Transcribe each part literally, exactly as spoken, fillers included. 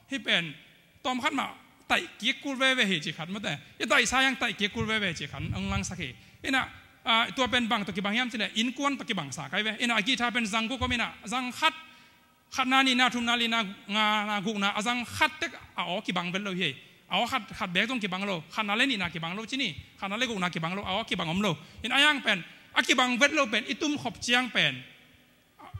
Hih pen tawm khat mah taih kik kul veve hi ci khat mate. I taih sa hiang taih kik kul veve ci khat hong langsak hi. Inah, ah, tua pen bang tawh kibang hiam cileh innkuan tawh kibang sa kai ve. Inah a guitar pen zang guk om inah, zang khat, khatna, nihna, thumna, lina, ngana, gukna, a zang khat tek a aw kibang vet lo hi. A aw khat, khat bek zong kibang lo. Khatna le nihna kibang lo ci ni. Khatna le gukna kibang lo, a aw kibang om lo. Inah a hiang pen a kibang vet lo pen i tum khop ciang pen,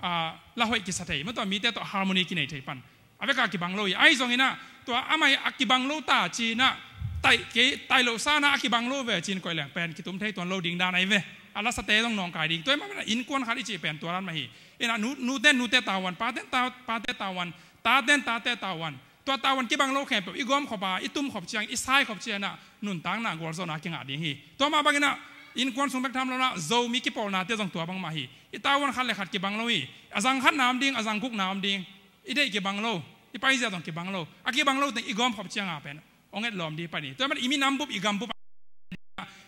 ah, la hoih kisa thei, mate, mite tawh harmony kinei thei pan. A veka kibang lo hi. Ahi zong inah tua amah hi a kibang lo ta ci inah, taih kei, taih lo sa inah a kibang lo ve ci-in koih leng pen kitum thei tuan lo ding dan ahi ve. A lasate zong nawngkai ding. Tua hi mah inah innkuan khat i cih pen tua dan mah hi. Inah nu, nuten nute tavuan, paten ta, pate tavuan, taten tate tavuan. Tua tavuan kibang lo khempeuh i gawm khop a, i tum khop ciang, i sai khop ciang inah nuntakna gualzawhna kingah ding hi. Tua mah bang inah innkuan sung bek tham lo inah Zomi kipawlnate zong tua bang mah hi. I tavuan khat le khat kibang lo hi. A zang khatna om ding, a zang gukna om ding. I deih kibang lo, i paizia zong kibang lo. A kibang lo teng i gawm khop ciang a pen hong et lawm ding pan hi. Tua hi mah i minam bup, i gam bup,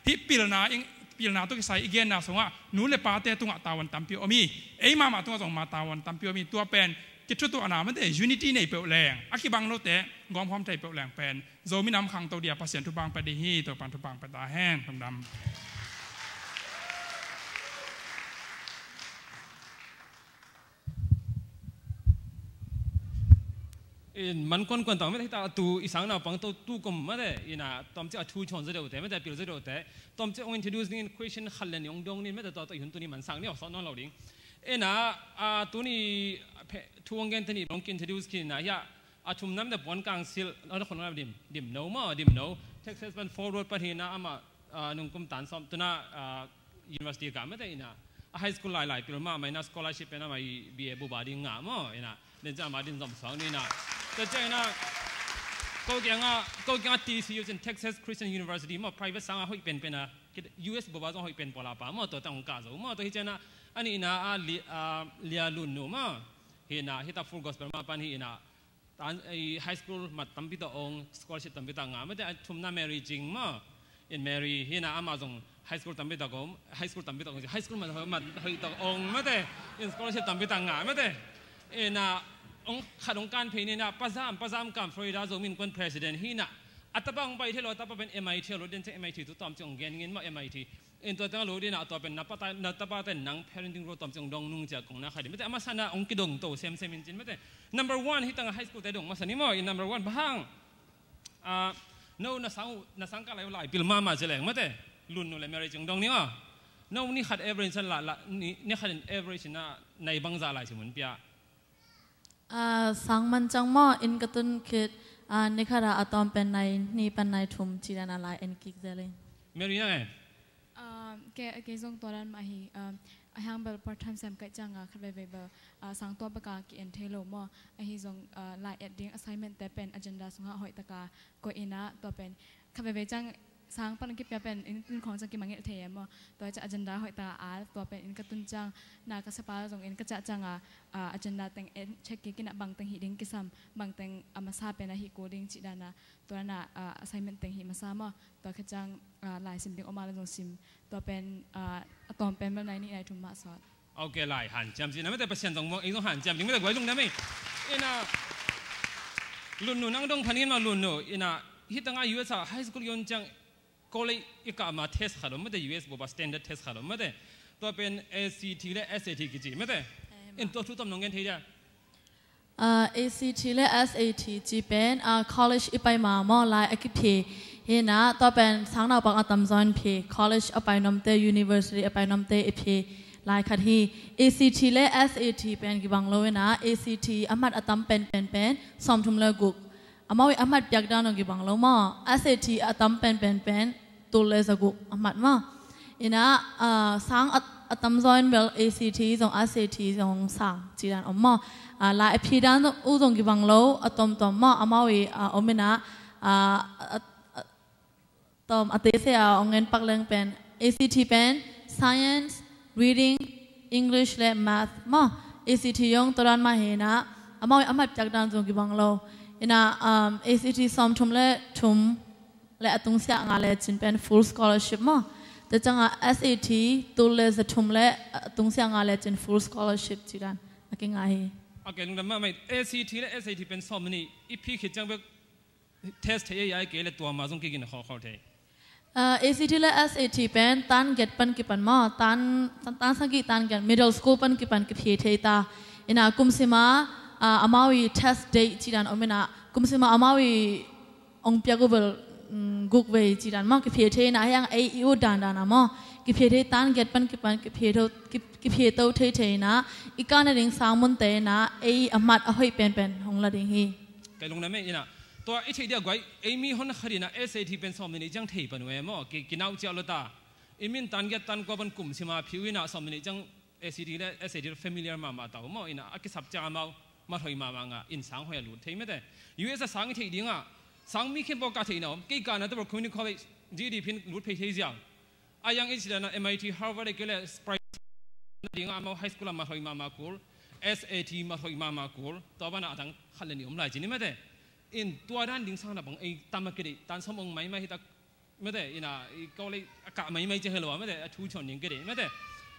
hih pilna, i pilna tawh kisai i genna sungah nu le pate tungah tavuan tampi om hi. Ei mahmah tungah zong mah tavuan tampi om hi. Tua pen kithutuahna mate, unity nei peuh leng, a kibang lote gawmkhawm thei peuh leng pen Zomi nam khangto dia Pasian thupha pia ding hi. Topa'n thupha pia ta hen. Lungdam. In man kuankuan tawh mate, hita tu i sang naupang to tu kum mate, inah tawmcik a thu chon zaw deuhte mate, a pil zaw deuhte tawmcik hong introduce ning in, question khat le nih hong dong ning mate, tua tawh i hun tuni man sang ning, awk sawt nawn lo ding. Inah, ah, tuni phe-, thu hong gente nih hong ki-introduce khin inah, hiah a thumna mate Puan Kang Sil, a khun dim, Dimno maw, Dimno, Texas pan forward pan hi inah, amah, ah, nungkum tan sawm tu inah, ah, university kah mate inah, a high school lai lai pil mah, amah inah scholarship pen amah i B A bup a ding ngah maw inah, den ciang amah din zom suak ni inah. Tua ciang inah ko kiangah, ko kiangah T C U ci-in, Texas Christian University maw, private sangah hoih penpen a, U S bup a zong hoih pen pawl a pa maw, tua teng hong kah zo maw. Tua hi ciang inah a nihna ah Li-, ah, Lia Lun Nu maw, hi inah, hita Full Gospel mah pan hi inah, tan, ei, high school mat tampi tawh ong, scholarship tampi tawh ngah mate. A thumna Mary Jing maw, in Mary hi inah, amah zong high school tampi tawh ong, high school tampi tawh ong, high school mat, mat hoih tawh ong mate, in scholarship tampi tawh ngah mate. Inah ong khat ong kan phei ni inah, Pa Zam, Pa Zam Kam, Florida Zomi Innkuan president hi inah, a tapa ong pai thei lo, a tapa pen M I T a lut, den ciang M I T tu tawmcik ong gen ning maw, M I T. In tua teng a lut inah, tua pen na tapa, na tapate nang parenting role tawmcik hong dong nung ci-a kong na kha ding mate, a masa inah hong kidong to semsem in ci-in mate. Number one, hih tengah high school te dong masa ni maw, in number one bang hang, ah, no na sang, na sang kah lai uh lai pil mahmah ci leng mate, Lun Nu le Mary Jing hong dong ni maw. No ni khat average in la, la, ni, ni khat in average inah nai bangzah lai ci-in hong pia? Ah, sang man ciang maw, inn ka tun khit, ah, ni khat ah a tawm pen nai nih pan nai thum ci dan a lai en kik zel ing. Mary nang e? Ah, kei, kei zong tua dan mah hi, ah, a hiang bel part time sem ka hih ciang a khat veivei bel, ah, sang tua bek a ki-en thei lo maw. Ahi zong, ah, lai et ding assignment te pen agenda sungah hoih tak a koih inah, tua pen khat veivei ciang sang pan kipia pen inn tun khawng ciang kimangngilh thei e maw. Tua ciang agenda hoih tak a al, tua pen inn ka tun ciang, na ka siapa zong inn ka ciah ciang a, ah, agenda teng en check kik inah bang teng hih ding kisam, bang teng a masa pen a hih kul ding cih dan a, tua dan a, ah, assignment teng hih masa maw. Tua khit ciang, ah, lai sim ding om a leh zong sim. Tua pen, ah, a tawm pen bel nai nih nai thum mah sawt. Ok, lai hanciam ci inah mate, Pasian zong muang, ei zong hanciam ding mate, guai lungdam ei. Inah Lun Nu, nang dong phan in maw Lun Nu, inah hih tengah U S a high school i on ciang college i kah ma test khat om mate, U S bup a standard test khat om mate. Tua pen A C T le S A T kici mate. In tua thu tawm nong gen thei dia? Ah, A C T le S A T ci pen, ah, college i pai ma maw lai a kipia hi inah, tua pen sang naupang a tamzaw in pia, college a pai nuamte, university a pai nuamte i pia lai khat hi. A C T le S A T pen kibang lo inah, A C T a mat a tam penpen pen sawmthum le guk. Amau i a mat piak dan zong kibang lo maw. S A T a tam penpen pen tul le zaguk a mat maw. Inah, ah, sang a, a tamzaw in bel A C T zong S A T zong sang ci dan om maw. Ah, lai a pia dan uh zong kibang lo, a tawmtawm maw. Amau i, ah, om inah, ah, a, a, tawm a tese a ong en pak leng pen A C T pen science, reading, English le math maw. A C T zong tua dan mah hi inah, amau i a mat piak dan zong kibang lo. Inah, um, A C T sawmthum le thum le a tungsiah nga le cin pen full scholarship maw. Tua ciang a S A T tul le zathum le a tungsiah nga le cin full scholarship ci dan a kingah hi. A kei lungdam mahmah. A C T le S A T pen sawm nih i phi khit ciang bek test thei ei ai kei le tua ma zong kigin khawlkhawl thei. A C T le S A T pen tan get pan kipan maw, tan, tan sagih tan get, middle school pan kipan kiphie thei ta. Ina kum sima, a, amau i test date ci dan om ina, kum sima amau i ong piak uh bel, mm, guk vei ci dan maw, kiphie thei ina, hiang ei i ut dan dan a maw, kiphie thei tan get pan kipan kiphie to, ki, kiphie to thei thei ina, i kana ding sang munte ina, ei a mat a hoih penpen hong la ding hi. Kei lungdam ei ina. Tua i theih dia guai, ei mi hon khat ina S A T pen sawm nih ciang thei pan uh e maw, ki, kinau ciah lo ta. I min tan get tan kua pan kum sima phi uh ina sawm nih ciang A C T le S A T le familiar mahmah ta uh maw, ina a kisap ciang amau mat hoih mahmah nga, in sang hoih a lut thei mete. U S a sang i theih ding a, sang mi khempeuh ka theih na om, kei ka na tawh Community College G D phin lut phei thei ziang. A young age dan a M I T, Harvard, kei le Sprite ding a, amau high school a mat hoih mahmah kul, S A T mat hoih mahmah kul, tua ban a a dang khat le nih om lai ci ni mete. In tua dan ding sang na bang ei tam a kei deih, tan sawm ong maimai hi tak mete, ina, i kau lei a kah maimai ciang hi lo a mete, a thu cawn ding kei deih mete.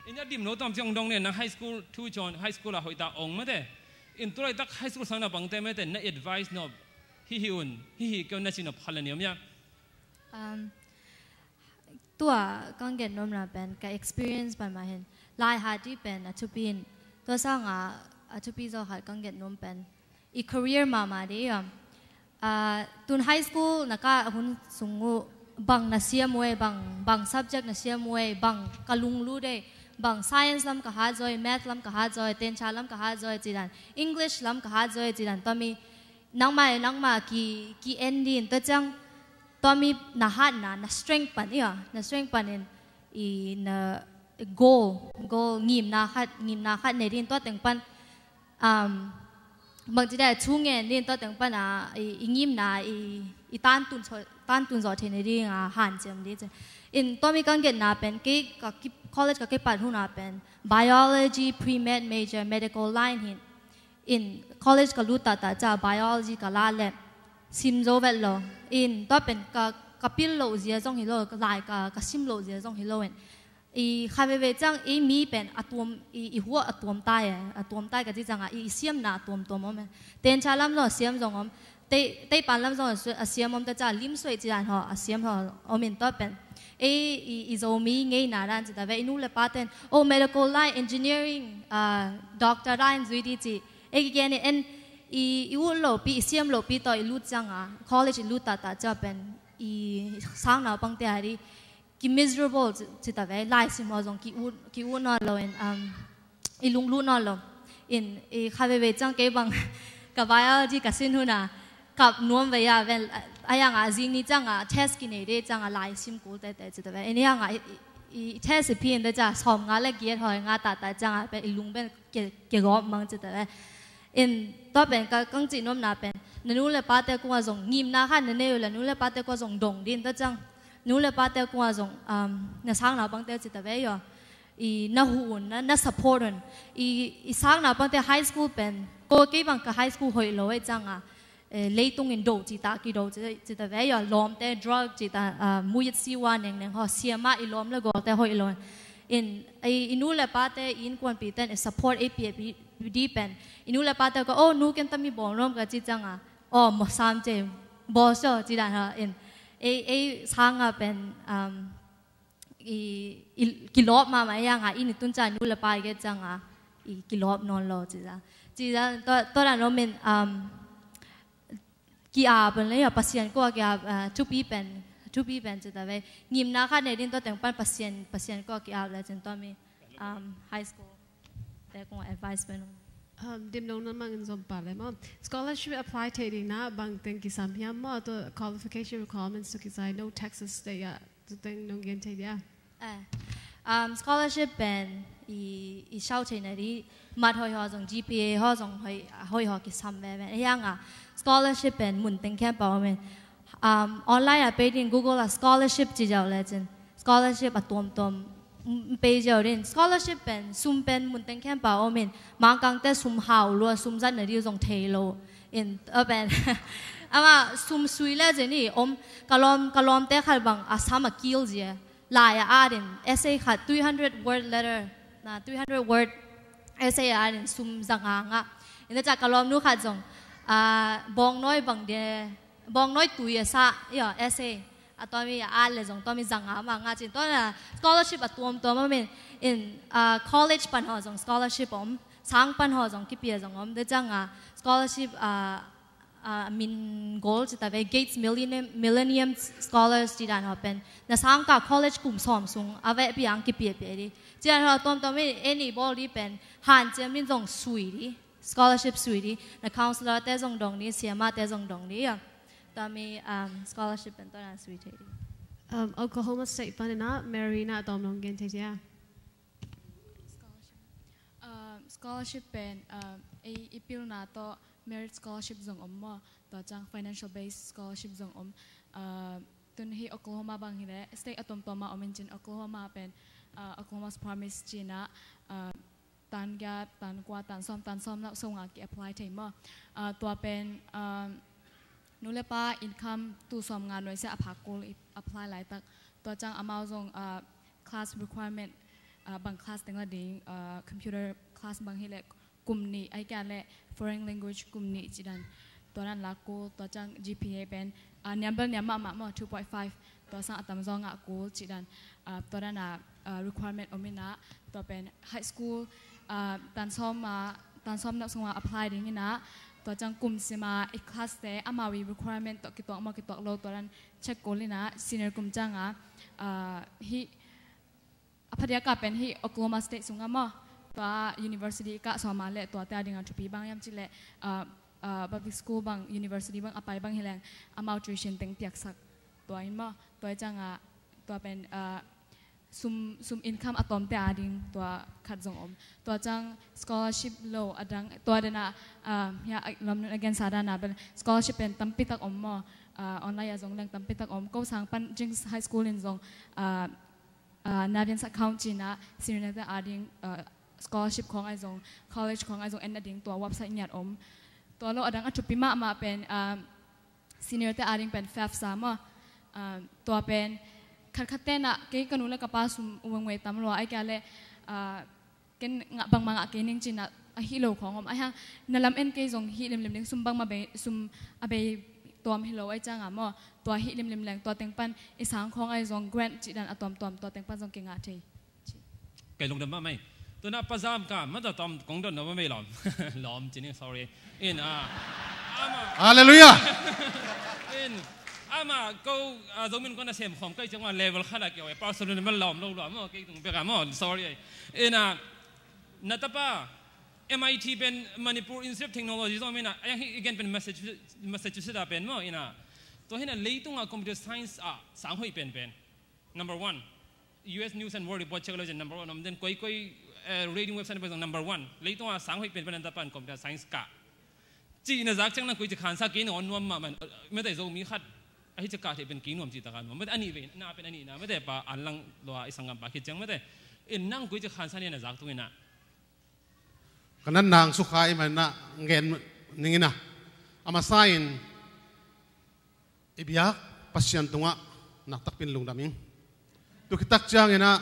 In a dim lo tam ciang dong ne, na high school thu cawn, high school a hoih ta ong mete. In tu laitak high school sang na bangte mete, na advice nop, hi hi un, hi hi keu na ci nop khat le nih om ia. Um, tua kang gen nomna pen ka experience pan mah hin, lai hat dih pen a thupi in, tua sanga a thupi zaw khat kang gen nom pen i career mahmah dih ia. Ah, tun high school na kah hun sung uh bang na siam uh ei, bang, bang subject na siam uh ei, bang ka lunglut ei, bang science lam ka hat zaw ei, math lam ka hat zaw ei, tencha lam ka hat zaw ei ci dan, English lam ka hat zaw ei ci dan, tua mi nangmah ei nangmah ki, ki en din, tua ciang tua mi na hatna, na strength pan ia, na strength pan in, i na goal, goal ngimna khat, ngimna khat nei din, tua teng pan, um, bangci dai thu ngen din, tua teng pan a i, i ngimna i, i tan tun zaw, tan tun zaw thei nei ding a hanciam dih ci. In tua mi kang genna pen kei ka ki, college ka kipat huna pen biology pre-med major, medical line hin. In college ka lut taktak ciang biology ka la le sim zo vet lo. In tua pen ka, ka pil loh zia zong hi lo, lai ka, ka sim loh zia zong hi lo in. I kha veve ciang i mi pen a tuam, i, i huah a tuam tai e, a tuam tai ka ci ciang a, i, i siamna a tuamtuam om e. Tencha lam zong a siam zong om, tei, teipan lam zong a siam om ta ciang lim suai ci dan haw, a siam haw om in tua pen. Ei, i, i Zomi ngeina dan ci ta ve, i nu le pa ten, oh, medical line, engineering, ah, doctor line zui di ci. Ei ki gen i en, i, i ut lopi, i siam lopi tawh i lut ciang a, college i lut taktak ciang pen, i sang naupangte a di, ki miserable ci, ci ta ve, lai sim haw zong ki ut, ki ut nawn lo in, um, i lunglut nawn lo. In, i kha veve ciang kei bang, ka biology ka sin huna, kap nuam ve ia ven, a, a yang a zing ni ciang a, test ki nei de ciang a, lai sim kul tete ci ta ve. In yang a, i, i, i test i phi in de ciang, sawm nga le giat haw nga taktak ciang a, pen i lung pen ke, ke gawp mang ci ta ve. In tua pen ka, kang ci nomna pen, na nu le pate kung a zong, ngimna khat na nei uh le, nu le pate kung a zong dong din, tua ciang, nu le pate kung a zong, um, na sang naupangte ci ta ve ia. I na huh un, na, na support un. I, i sang naupangte high school pen, ko kei bang ka high school hoih lo ei ciang a, eh, leitung in do ci ta, ki do ci, ci ta ve ia, lawmte drug ci ta, ah, muyit siwa nengneng haw, siam a i lawm le gawlte hoih lo in. In, i, i nu le pate, i innkuanpi ten, i support ei pia pi, di pen. I nu le pate ko, oh, nu ken tami bawl nuam ka ci ciang a, oh, maw sam ce, bawl sio, ci dan haw in. Ei, ei sang a pen, um, i, i, kilawp mahmah ia nga, i ni tun ciang nu le pa i ke ciang a, i kilawp nawn lo, ci za. Ci za, tua, tua dan lo min, um, ki-ap pen le ia, Pasian kua ki-ap, uh, thupi pen, thupi pen ci ta ve. Ngimna khat nei din tua teng pan Pasian, Pasian kua ki-ap le cin tua mi, um, high school te kung advice pen. Um, dim dong na mangin zom pa le maw. Scholarship apply thei ding na bang teng kisam hiam maw, tua qualification requirements tu kisai no taxes te ia, tu teng nong gen thei dia. Eh, um, scholarship pen i, i sau thei na di, mat hoih haw zong, G P A haw zong hoih, hoih haw kisam ve ve. Ia nga, scholarship pen mun teng khempeuh om in. Um, online a pei din Google a scholarship ci ziau le cin. Scholarship a tuamtuam, mm, pei ziau din. Scholarship pen, sum pen mun teng khempeuh om in. Mangkangte sum hau lua, sum zat na di zong thei lo. In, a pen. Ama sum sui le cin i om, ka lawm, ka lawmte khat bang a sam a kil zia. Lai a at in, essay khat, three hundred word letter, na three hundred word essay a at in sum za nga nga. Ina ca ka lawmnu khat zong, ah, bawngnawi bang de, bawngnawi tui a sa, io, essay. A tua mi a at le zong tua mi zanga ma nga cin. Tua na scholarship a tuamtuam a min in, ah, college pan haw zong scholarship om, sang pan haw zong kipia zong om. Tua ciang a scholarship, ah, ah, min gol ci ta ve, Gates Millennium, Millennium Scholars ci dan haw pen. Na sang ka college kum sawm sung a ve piang kipiapia di. Ci dan haw tuamtuam in, eni bawl di pen, hanciam din zong sui di. Scholarship sui di, na counselor te zong dong di, siama te zong dong di, io. Tua mi, um, scholarship pen tua na sui thei di. Um, Oklahoma State pan ina, Mary na a tawm nong gen thei dia. Scholarship. Um, scholarship pen, um, ei, i pilna tawh merit scholarship zong om maw, tua ciang financial based scholarship zong om. Um, tun hi Oklahoma bang hi le, state a tuamtuam a om in cin Oklahoma pen, uh, Oklahoma's Promise cina, uh, tan giat, tan kua, tan sawm, tan sawm na sawm nga ki apply thei maw. Ah, tua pen, ah, nu le pa income tu sawm nga nuai sia a phak kul i apply laitak. Tua ciang amau zong, ah, class requirement, ah, bang class teng la ding, ah, computer class bang hi le kum nih, ai kia le foreign language kum nih ci dan. Tua dan lak kul, tua ciang G P A pen, ah, niam bel niam mahmah maw, two point five. Tua sang a tam zaw ngah kul ci dan. Ah, tua dan a, ah, requirement om ina, tua pen high school, ah, tan sawm a, tan sawm na sung a apply ding ina, tua ciang kum sim a i class te amau i requirement tawh kituak maw kituak lo, tua dan check kul ina, senior kum ciang a, ah, hi a phadiak a pen hi Oklahoma State sung a maw, tua university i kah sawm a le tua te a ding a thupi bang hiam ci le, ah, ah, public school bang, university bang a pai bang hi leng amau tuition teng piaksak tua in maw, tua i ciang a, tua pen, ah, sum, sum income a tawmte a ding tua khat zong om. Tua ciang scholarship lo a dang, tua dan a, ah, ya, ah, lawmnu a gensa dan a bel scholarship pen tampi tak om maw, ah, online a zong leng tampi tak om. Ko sang pan Jings High School in zong, ah, ah, Naviance account cina senior te a ding, ah, scholarship khawng ai zong, college khawng ai zong en a ding tua website ngiat om. Tua lo a dang a thupi mahmah pen, ah, senior te a ding pen FAFSA maw. Ah, tua pen khatkhat te na kei ka nu le ka pa sum uangwei tam lua ai kia le, ah, ken ngah bangmah ngah kei ning cina a hi lo khawng om. Ai hang na lam en kei zong hi limlim ding, sum bangmah bei, sum a bei tuam hi lo ai ciang a maw. Tua hi limlim leng tua teng pan i sang khawng ai zong grant ci dan a tuamtuam tua teng pan zong kei ngah thei. Kei lungdam mahmah ei. Tuna pazam ka mata tom kong don na mahmah ei lawm. Lawm cini, sorry. In, ah, ama. Hallelujah. In, ama ko, ah, Zomi kong na sem khawm kei ciang wan level khat a kei oi. Pastor ni ma lawm lo lawm maw, kei tung bek a maw, sorry ei. In, ah, na tapa M I T pen Manipur Institute of Technology zong mina, ayang hi again pen Massachusetts, Massachusetts a pen maw, ina. Tua hina leitunga computer science a sang hoih pen pen. Number one, U S News and World Report check lo zin number one om den, koi koi, eh, rating website na pen zong number one. Leitunga sang hoih pen pen an tapan computer science ka. Ci na zak ciang na koi ci khansa kei na on nuam mahmah. Mete Zomi khat ahi ci ka thei pen kei nuam ci ta ka nuam. Mete ani ve, na pen ani na. Mete pa an lang lua i sanggam pa khit ciang mete. In nang koi ci khansa ni na zak tu ina. Ka nan nang sukha i man na ngen ning ina. A masa in i biak Pasian tungah naktak pin lungdam ing. Tu khit tak ciang ina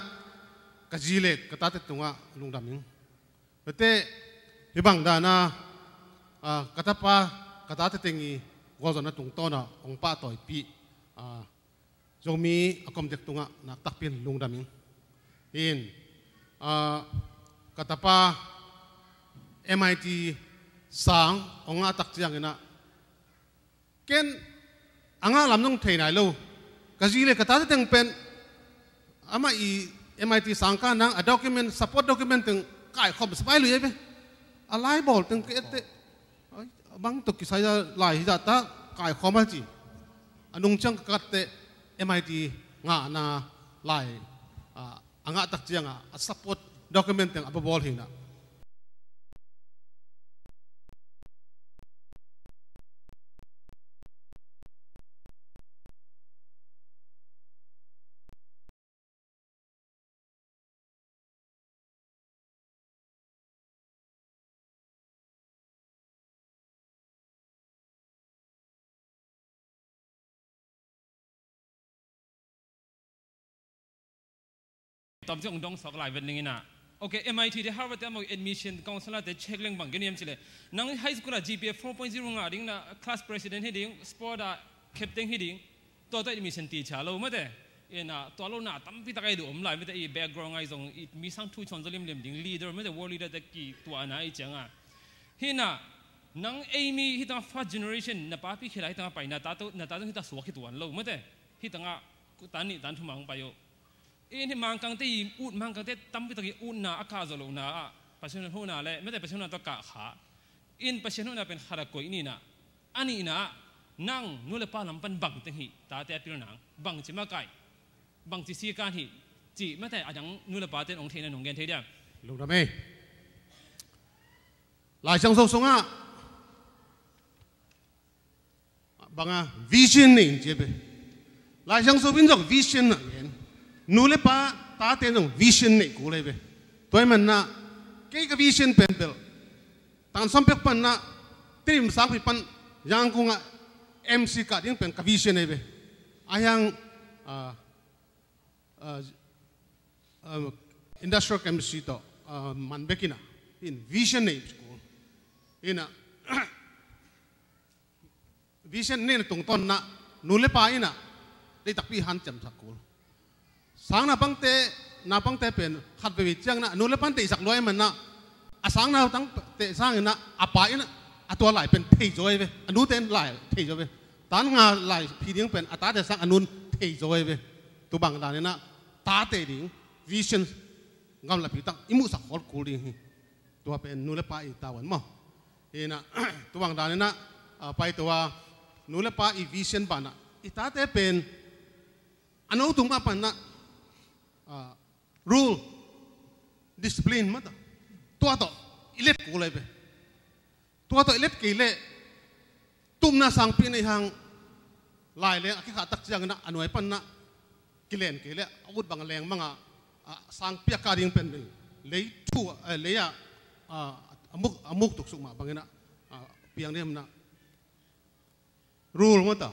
ka zi le ka tate tungah lungdam ing. Mete hi bang dan a, ah, ka tapa, ka tate teng i gualzawhna tungtawn a hong pahtawipih, ah, Zomi a komtek tungah naktak pin lungdam ing. In, ah, ka tapa M I T sang hong ngah tak ciang ina ken a ngah lam zong thei nai lo. Ka zi le ka tate teng pen amah i M I T sang ka nang a document, support document teng kaikhawm sapai lui ei ve. A lai bawl teng ka et teh. Ai, bang tuk kisai lai hi zah ta kaikhawm a ci. A nung ciang ka kat teh M I T ngahna lai, ah, a ngah tak ciang a, a support document teng a babawl hi na. Tom ci hong dong sawk lai vet ning ina. Ok, M I T te, Harvard te, amau admission counselor te check leng bang gen hiam cih leh, nang high school ah G P A four point zero ngah ding na, class president hi ding, sport ah captain hi ding, tua tawh admission ti cha lo mate. Ina tua lo na tampi tak a i duh om lai mate, i background ah i zong i mi sang thu chon zo limlim ding, leader mate, world leader te kituahna i ciang a. Hi na, nang ei mi hi tang first generation, na papi khila hi tang a pai, na ta to, na ta to hi ta suak hi tuan lo mate. Hi tang a tan nih tan thum a hong pai uh. In hi Mangkangte i ut, Mangkangte tampi tak i utna a kah zawh lohna ah Pasian huhna le mate, Pasian huhna tawh kah kha. In Pasian huhna pen khat a koih ni na, a nihna ah nang nu le pa lam pan bang teng hi, tate a pil nang bang ci makai, bang ci sikan hi, ci mate, a dang nu le pa ten ong theihna nong gen thei diam? Lungdam ei. Lai Siangtho sungah banga vision nei in ci a ve. Lai Siangtho in zong vision na gen. Nu le pa tate zong vision nei kul ei ve. Tua ahih manin ah kei ka vision pen bel tan sawm pek pan ah Tedim sangpi pan Yangon ah M C kah ding pen ka vision ei ve. A hiang, ah, ah, ah, industrial chemistry tawh, ah, man bek in ah in vision nei kul. In ah vision neihna tungtawn in ah nu le pa in ah deih takpi hanciam sak kul. Sang naupangte, naupangte pen khat veivei ciang in ah nu le pan deihsak lua ahih manin ah a sang naupangte sang in ah a pa in ah a tua lai pen thei zaw ei ve, a nute in lai thei zaw ei ve. Tan nga lai phi ding pen a tate sang a nun thei zaw ei ve. Tua bang dan in ah tate ding vision gamlapi tak i muhsak khol kul ding hi. Tua pen nu le pa i tavuan maw? Hi na, tua bang dan in ah, ah, pai tua nu le pa i vision banah i tate pen a no tung mah pan ah, ah, rule, discipline mah ta, tua tawh i let kul ei ve. Tua tawh i let kei leh tupna sangpi nei hang, lai leng a kikhah tak ciangin ah a nuai pan ah kilen kei leh a ut bang a leng mang a, a sangpi a kah ding pen lei thu, eh, lei ah, ah, a muk, a muk tuksuk mah bangin ah, ah, piang ding hi na. Rule mah ta,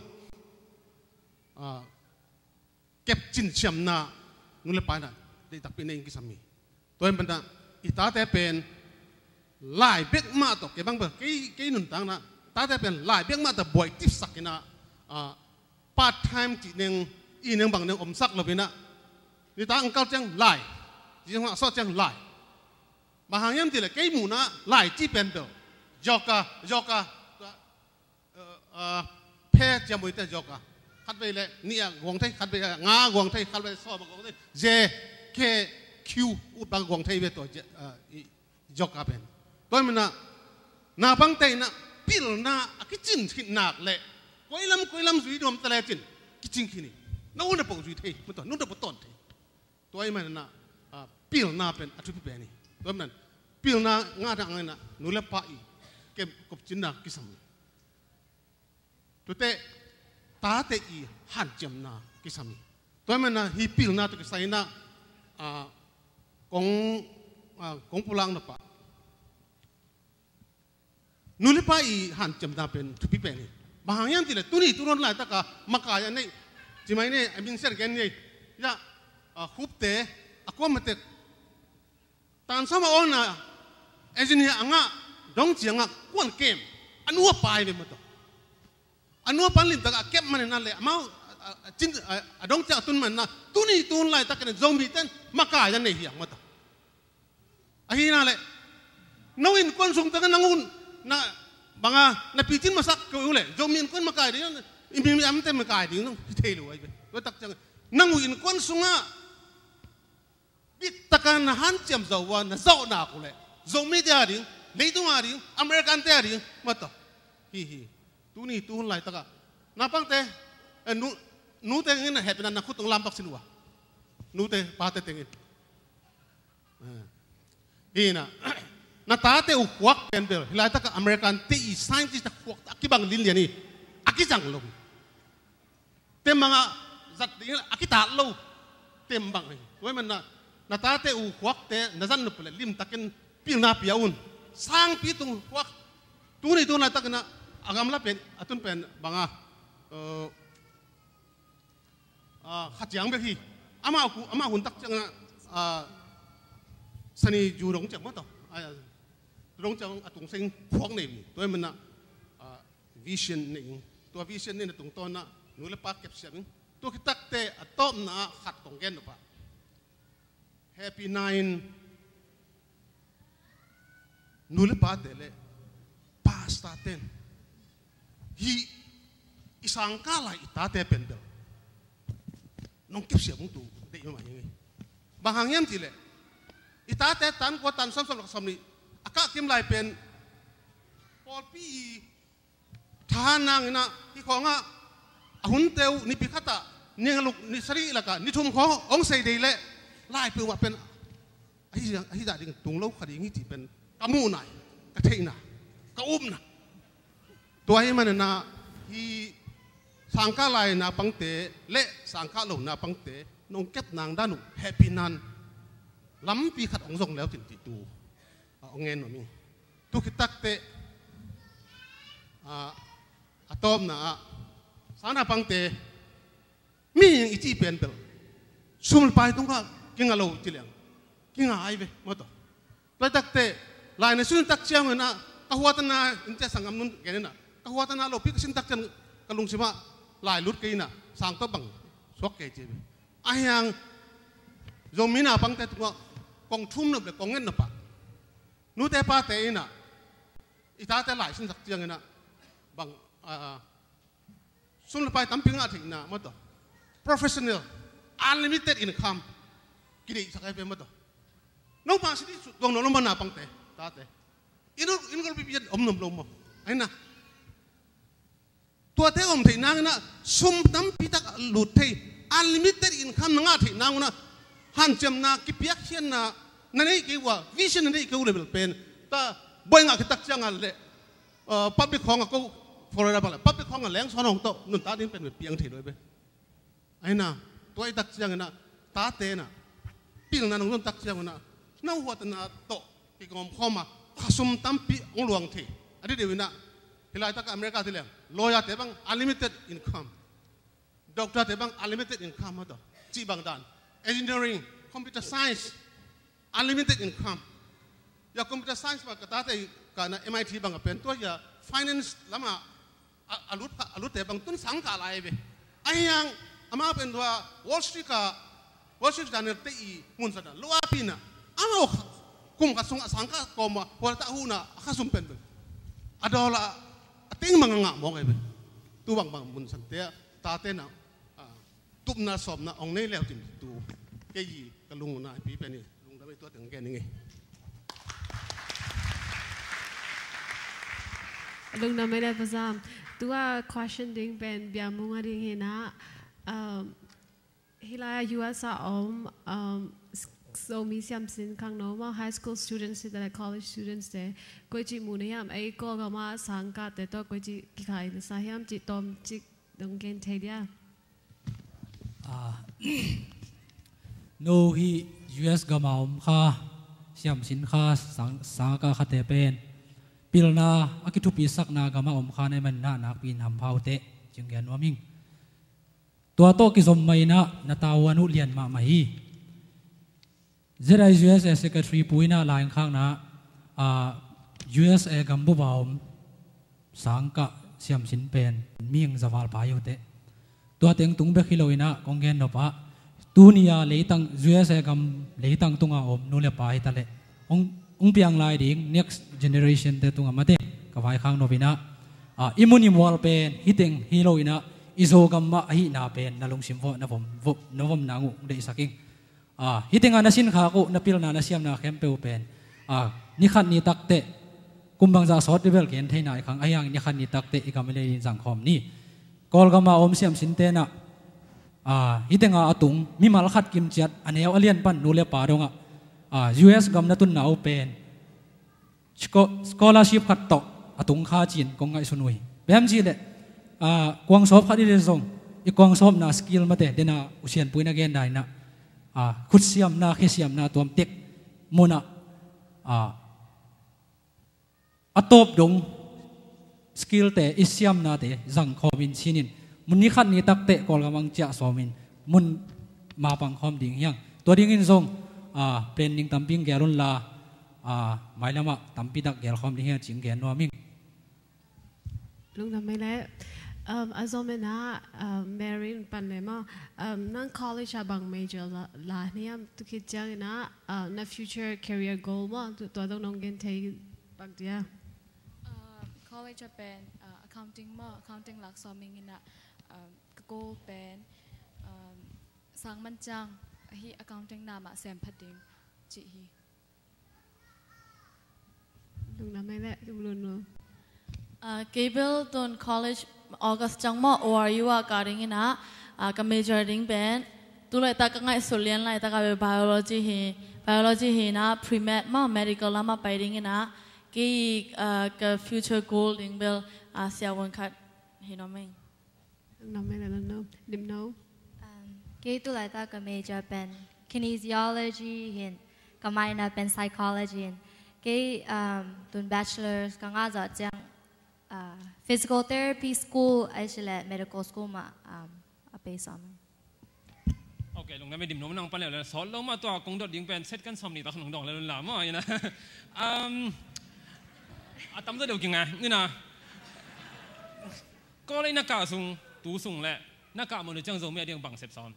ah, kepcin siamna nu le pa in ah deih takpi nei in kisam hi. Tua ahih manin ah i tate pen lai bek mah tawh, kei bang bel, kei, kei nuntakna tate pen lai bek mah tawh buai tipsak in ah, ah, part time cih neng, i neng bang neng omsak lo in ah, nitak ang kal ciang lai, zing hong a sawt ciang lai. Bang hang hiam cih leh kei muhna ah lai cih pen bel yoga, yoga, eh, eh, phe ciamnuihte yoga. Khatvei leh nih a guang thei, khatvei leh nga a guang thei, khatvei leh sawm a guang thei. J, K, Q, ut bang a guang thei ve tua, eh, i yoga pen. Tua ahih manin ah naupangte in ah pilna a kicin khit nak leh koi lam, koi lam zui nuam ta lecin kicing khin hi. Na u na pau zui thei, mah tua, nu na pau tawn thei. Tua ahih manin ah, ah, pilna pen a thupi pen hi. Tua ahih manin pilna ngahna angin ah nu le pa i kem kopcinna kisam hi. Tuate tate i hanciamna kisam hi. Tua ahih manin ah hih pilna tawh kisai in ah, ah, kong, ah, kong pulak nop ah nu le pa i hanciamna pen thupi pen hi. Bang hang hiam cih leh tuni tuunawn laitak a makai a neih, cimai nei, a min siat gen nei, ya, a khupte, a kuamate, tan sawm a awlna engineer a ngah, dong ci a ngah, kuan kem, a nu a pa hi ve mah ta. A nu a pa in limtak a kep manin ah leh amau, a, a, a cin, a, a dong ci a tun manin ah tuni tuunawn laitak in Zomite in makai a nei hi hang mah ta. Ahi na leh, no innkuan sung tengah nang un, na, banga, na picin masak kei uh leh Zomi innkuan makai ding, i mi, mi amte makai ding, nong hi thei lo ahi ve. Tua tak ciang nang uh innkuan sungah bit taka na hanciam zawh uh a, na zawh nak uh leh Zomite a ding, leitung a ding, Americante a ding mah ta. Hi hi. Tuni tuunawn laitak ah naupangte, eh, nu, nute tengin a hehpihna na khut tung lampak sin uh a, nute pate tengin. Hi na, na tate uh khuak pen bel hih laitak ah Americante i scientist a khuak a kibang linlian hi. A kizang lo hi. Tembang a zat ding a kitat lo. Tembang hi. Tua ahih manin ah na tate uh khuakte na zat nop leh limtakin pilna pia un. Sangpi tung khuak, tuni tuunawn laitak in ah a gamla pen, a tun pen banga, eh, ah, Kha Ciang bek hi. Amah, amah hun tak ciangin ah, ah, Sani ju dong ciang maw tawh, a, dong ciang a tung seng khuak nei mi. Tua hi manah, a, vision nei ing. Tua vision nei na tungtawn ah nu le pa kepsiam ing. Tua khit takteh a tawpna ah khat kong gen nop ah, Happy Nine nu le pate le pastor ten hih i sangkah lai i tate pen bel nong kepsiam ung tu deih mahmah hi ing. Bang hang hiam cih leh i tate tan kua, tan sawmsawm le sawmnih a kah kim lai pen pawlpi i thahat nang in ah, hih khawng ah a hunte uh nipi khat ah ni nga luk ni sarih lakah ni thum khawng hong sei dei leh lai peuhmah pen ahi, ahi dah ding tung lo kha ding hi cih pen ka muhna, ka theihna, ka upna. Tua hi manah hih sangkah lai naupangte le sangkah lo naupangte nong kep nang dan uh Happy Nine lampi khat hong zong leu cin cih tu, a, hong gen nuam ing. Tu khit takteh, a, a tawpna ah sang naupangte mihing i cih pen bel sum le pai tungah kinga lo ci leng kinga ai ve maw tawh. Tua hi takteh lai na sin tak ciang un ah ka huatna in cia sanggam nun gen in ah ka huatna lopi ka sin tak ciang ka lungsim ah lai lut kei in ah sang tawh bang suak kei ci ve. Ahi hang Zomi naupangte tungah kong thum nop le kong nget nop ah nute pate in ah i tate lai sin tak ciang in ah bang, a, sum le pai tampi ngah theihna maw tawh, professional, unlimited income kideihsak ai ve maw tawh. Nopang sidi tuang nop lo maw naupangte, tate? Inn, inn golpi pian om nop lo maw? Ahi na, tuate om theih nang in ah sum tampi tak lut thei, unlimited income na ngah theih nang un ah hanciamna, kipiakkhiatna na neih kei uh a, vision na neih kei uh le bel pen ta buai ngah khit tak ciang a le, uh, public khawng a ko, Florida bang le public khawng a leng sawn hong tawh nuntak ding pen bel piang thei lo ai ve. Ahi na, tua hi tak ciang in ah tate in ah pilna nong zon tak ciang un ah na huatna tawh kigawm khawm a khasum tampi hong luang thei. A deuhdeuh in ah hih laitak ah America ti leng lawyer te bang unlimited income, doctor te bang unlimited income maw tawh, cih bang dan, engineering, computer science, unlimited income. Ya computer science bang ka tate ka na M I T bang a pen tua ya finance lam ah a, a lut, a lutte bang tun sangkah lai ve. Ahi hang amau pen tua Wall Street ka, Wall Street Journal te i munsan a lo a pi in ah amau kum khat sung a sangkah kawm a hual ta hu in ah a khasum pen pen a dollar a, a teng mang a ngah mawk ai ve. Tu bang bang munsan te ah tate in ah, a, tupna sawpna hong nei leu cin tu kei i ka lung un ah pi pen i lungdam i tua teng gen ing ei. Lungdam ei le Pa Zam. Tua question ding pen Bia Mung a ding hi in ah, um, hih lai U S a om, um, s-, Zomi siamsin khangno maw, high school students te le college students te koi ci mu na hiam, ei Kawlgam a sangkahte tawh koi ci kikhai na sa hiam cih tawm cik dong gen thei dia. Ah, no hih U S gam a om kha siamsin kha sang, sangkah khate pen pilna a kithupisakna gam a om kha na hih man in ah nakpi in hampha uh teh ci-in gen nuam ing. Tua tawh kizom mah in ah na tavuan uh lian mahmah hi. Z I U S A Secretary pu in ah lai-in khakna ah, U S A gambup a om sangkah siamsin pen mihing zaval pa hi uh teh. Tua teng tung bek hi lo in ah kong gen nop ah tuni a leitang, U S A gam leitang tungah om nu le pa hi ta leh hong, hong piang lai ding next generation te tungah mate ka vaikhak nop in ah, ah, i mun i mual pen hih teng hi lo in ah i Zogam mah ahihna pen na lungsim vuah na vom, vom, na vom nang uh hong deihsak ing. Ah, hih tengah na sinkhak uh, na pilna, na siamna khempeuh pen, ah, ni khat ni takteh kum bangzah sawt ding bel gen thei nai khang, ahi hang ni khat ni takteh i gam i lei in zangkhawm ni. Kawlgam a om siamsinte in ah, ah, hih tengah a tung mimal khat kimciat a neu a lian pan nu le pa dongah, ah, U S gam na tunna uh pen scho-, scholarship khat tawh a tung kha ci-in kong ngaihsun uh hi. Bang hiam cih leh, ah, kuangsawp khat i lei zong i kuangsawpna skill mate, den a U Sian pu in a genna in ah, ah, khutsiamna, khesiamna tuam tek mun ah, ah, a tawp dong skill te, i siamnate zangkhawm in, sin in, mun ni khat ni takteh Kawlgam ang ciah sawm in mun mapang khawm ding hi hang. Tua dingin zong, ah, plan ding tampi hong gel un la, ah, mailamah tampi tak gelkhawm ding hi a cih hong gen nuam ing. Lungdam mai leh, um, a zom in ah, um, Mary in pan leh maw, um, nang college ah bang major la, la hiam, tua khit ciangin ah, uh, na future career goal maw, tu, tua dong nong gen thei bang dia? Uh, college ah pen, uh, accounting maw, accounting lak sawm ing in ah, um, ka goal pen, um, sang man ciang, ahi accounting na mah sem phat ding, cih hi. Lungdam mai leh, kim lun lo. Ah, kei bel tun college August ciang maw, O R U ah kah ding in ah, ah, ka major ding pen, tu laitak ka ngaihsut lian laitak ah bel biology hi, biology hi in ah, pre-med maw, medical lam ah pai ding in ah, kei, ah, ka future goal ding bel, ah, siavuan khat hi nuam ing. Nam mena no, no. Dim no. Um, kei tu laitak ka major pen kinesiology hi in, ka minor pen psychology hi in. Kei, um, tun bachelor's ka ngah zawh ciang, uh, physical therapy school ahih leh medical school mah, um, a pai sawm. Ok, lungdam mai, dim no nang pan leh, sawt lo mah tua kong dot ding pen set kan sawm ni tak nong dong leh lun la maw, ina. Um, a tam zaw deuh kinga, ina. College na kah sung, tu sung leh, na kah mun uh ciang Zomi a ding bang sep sawm?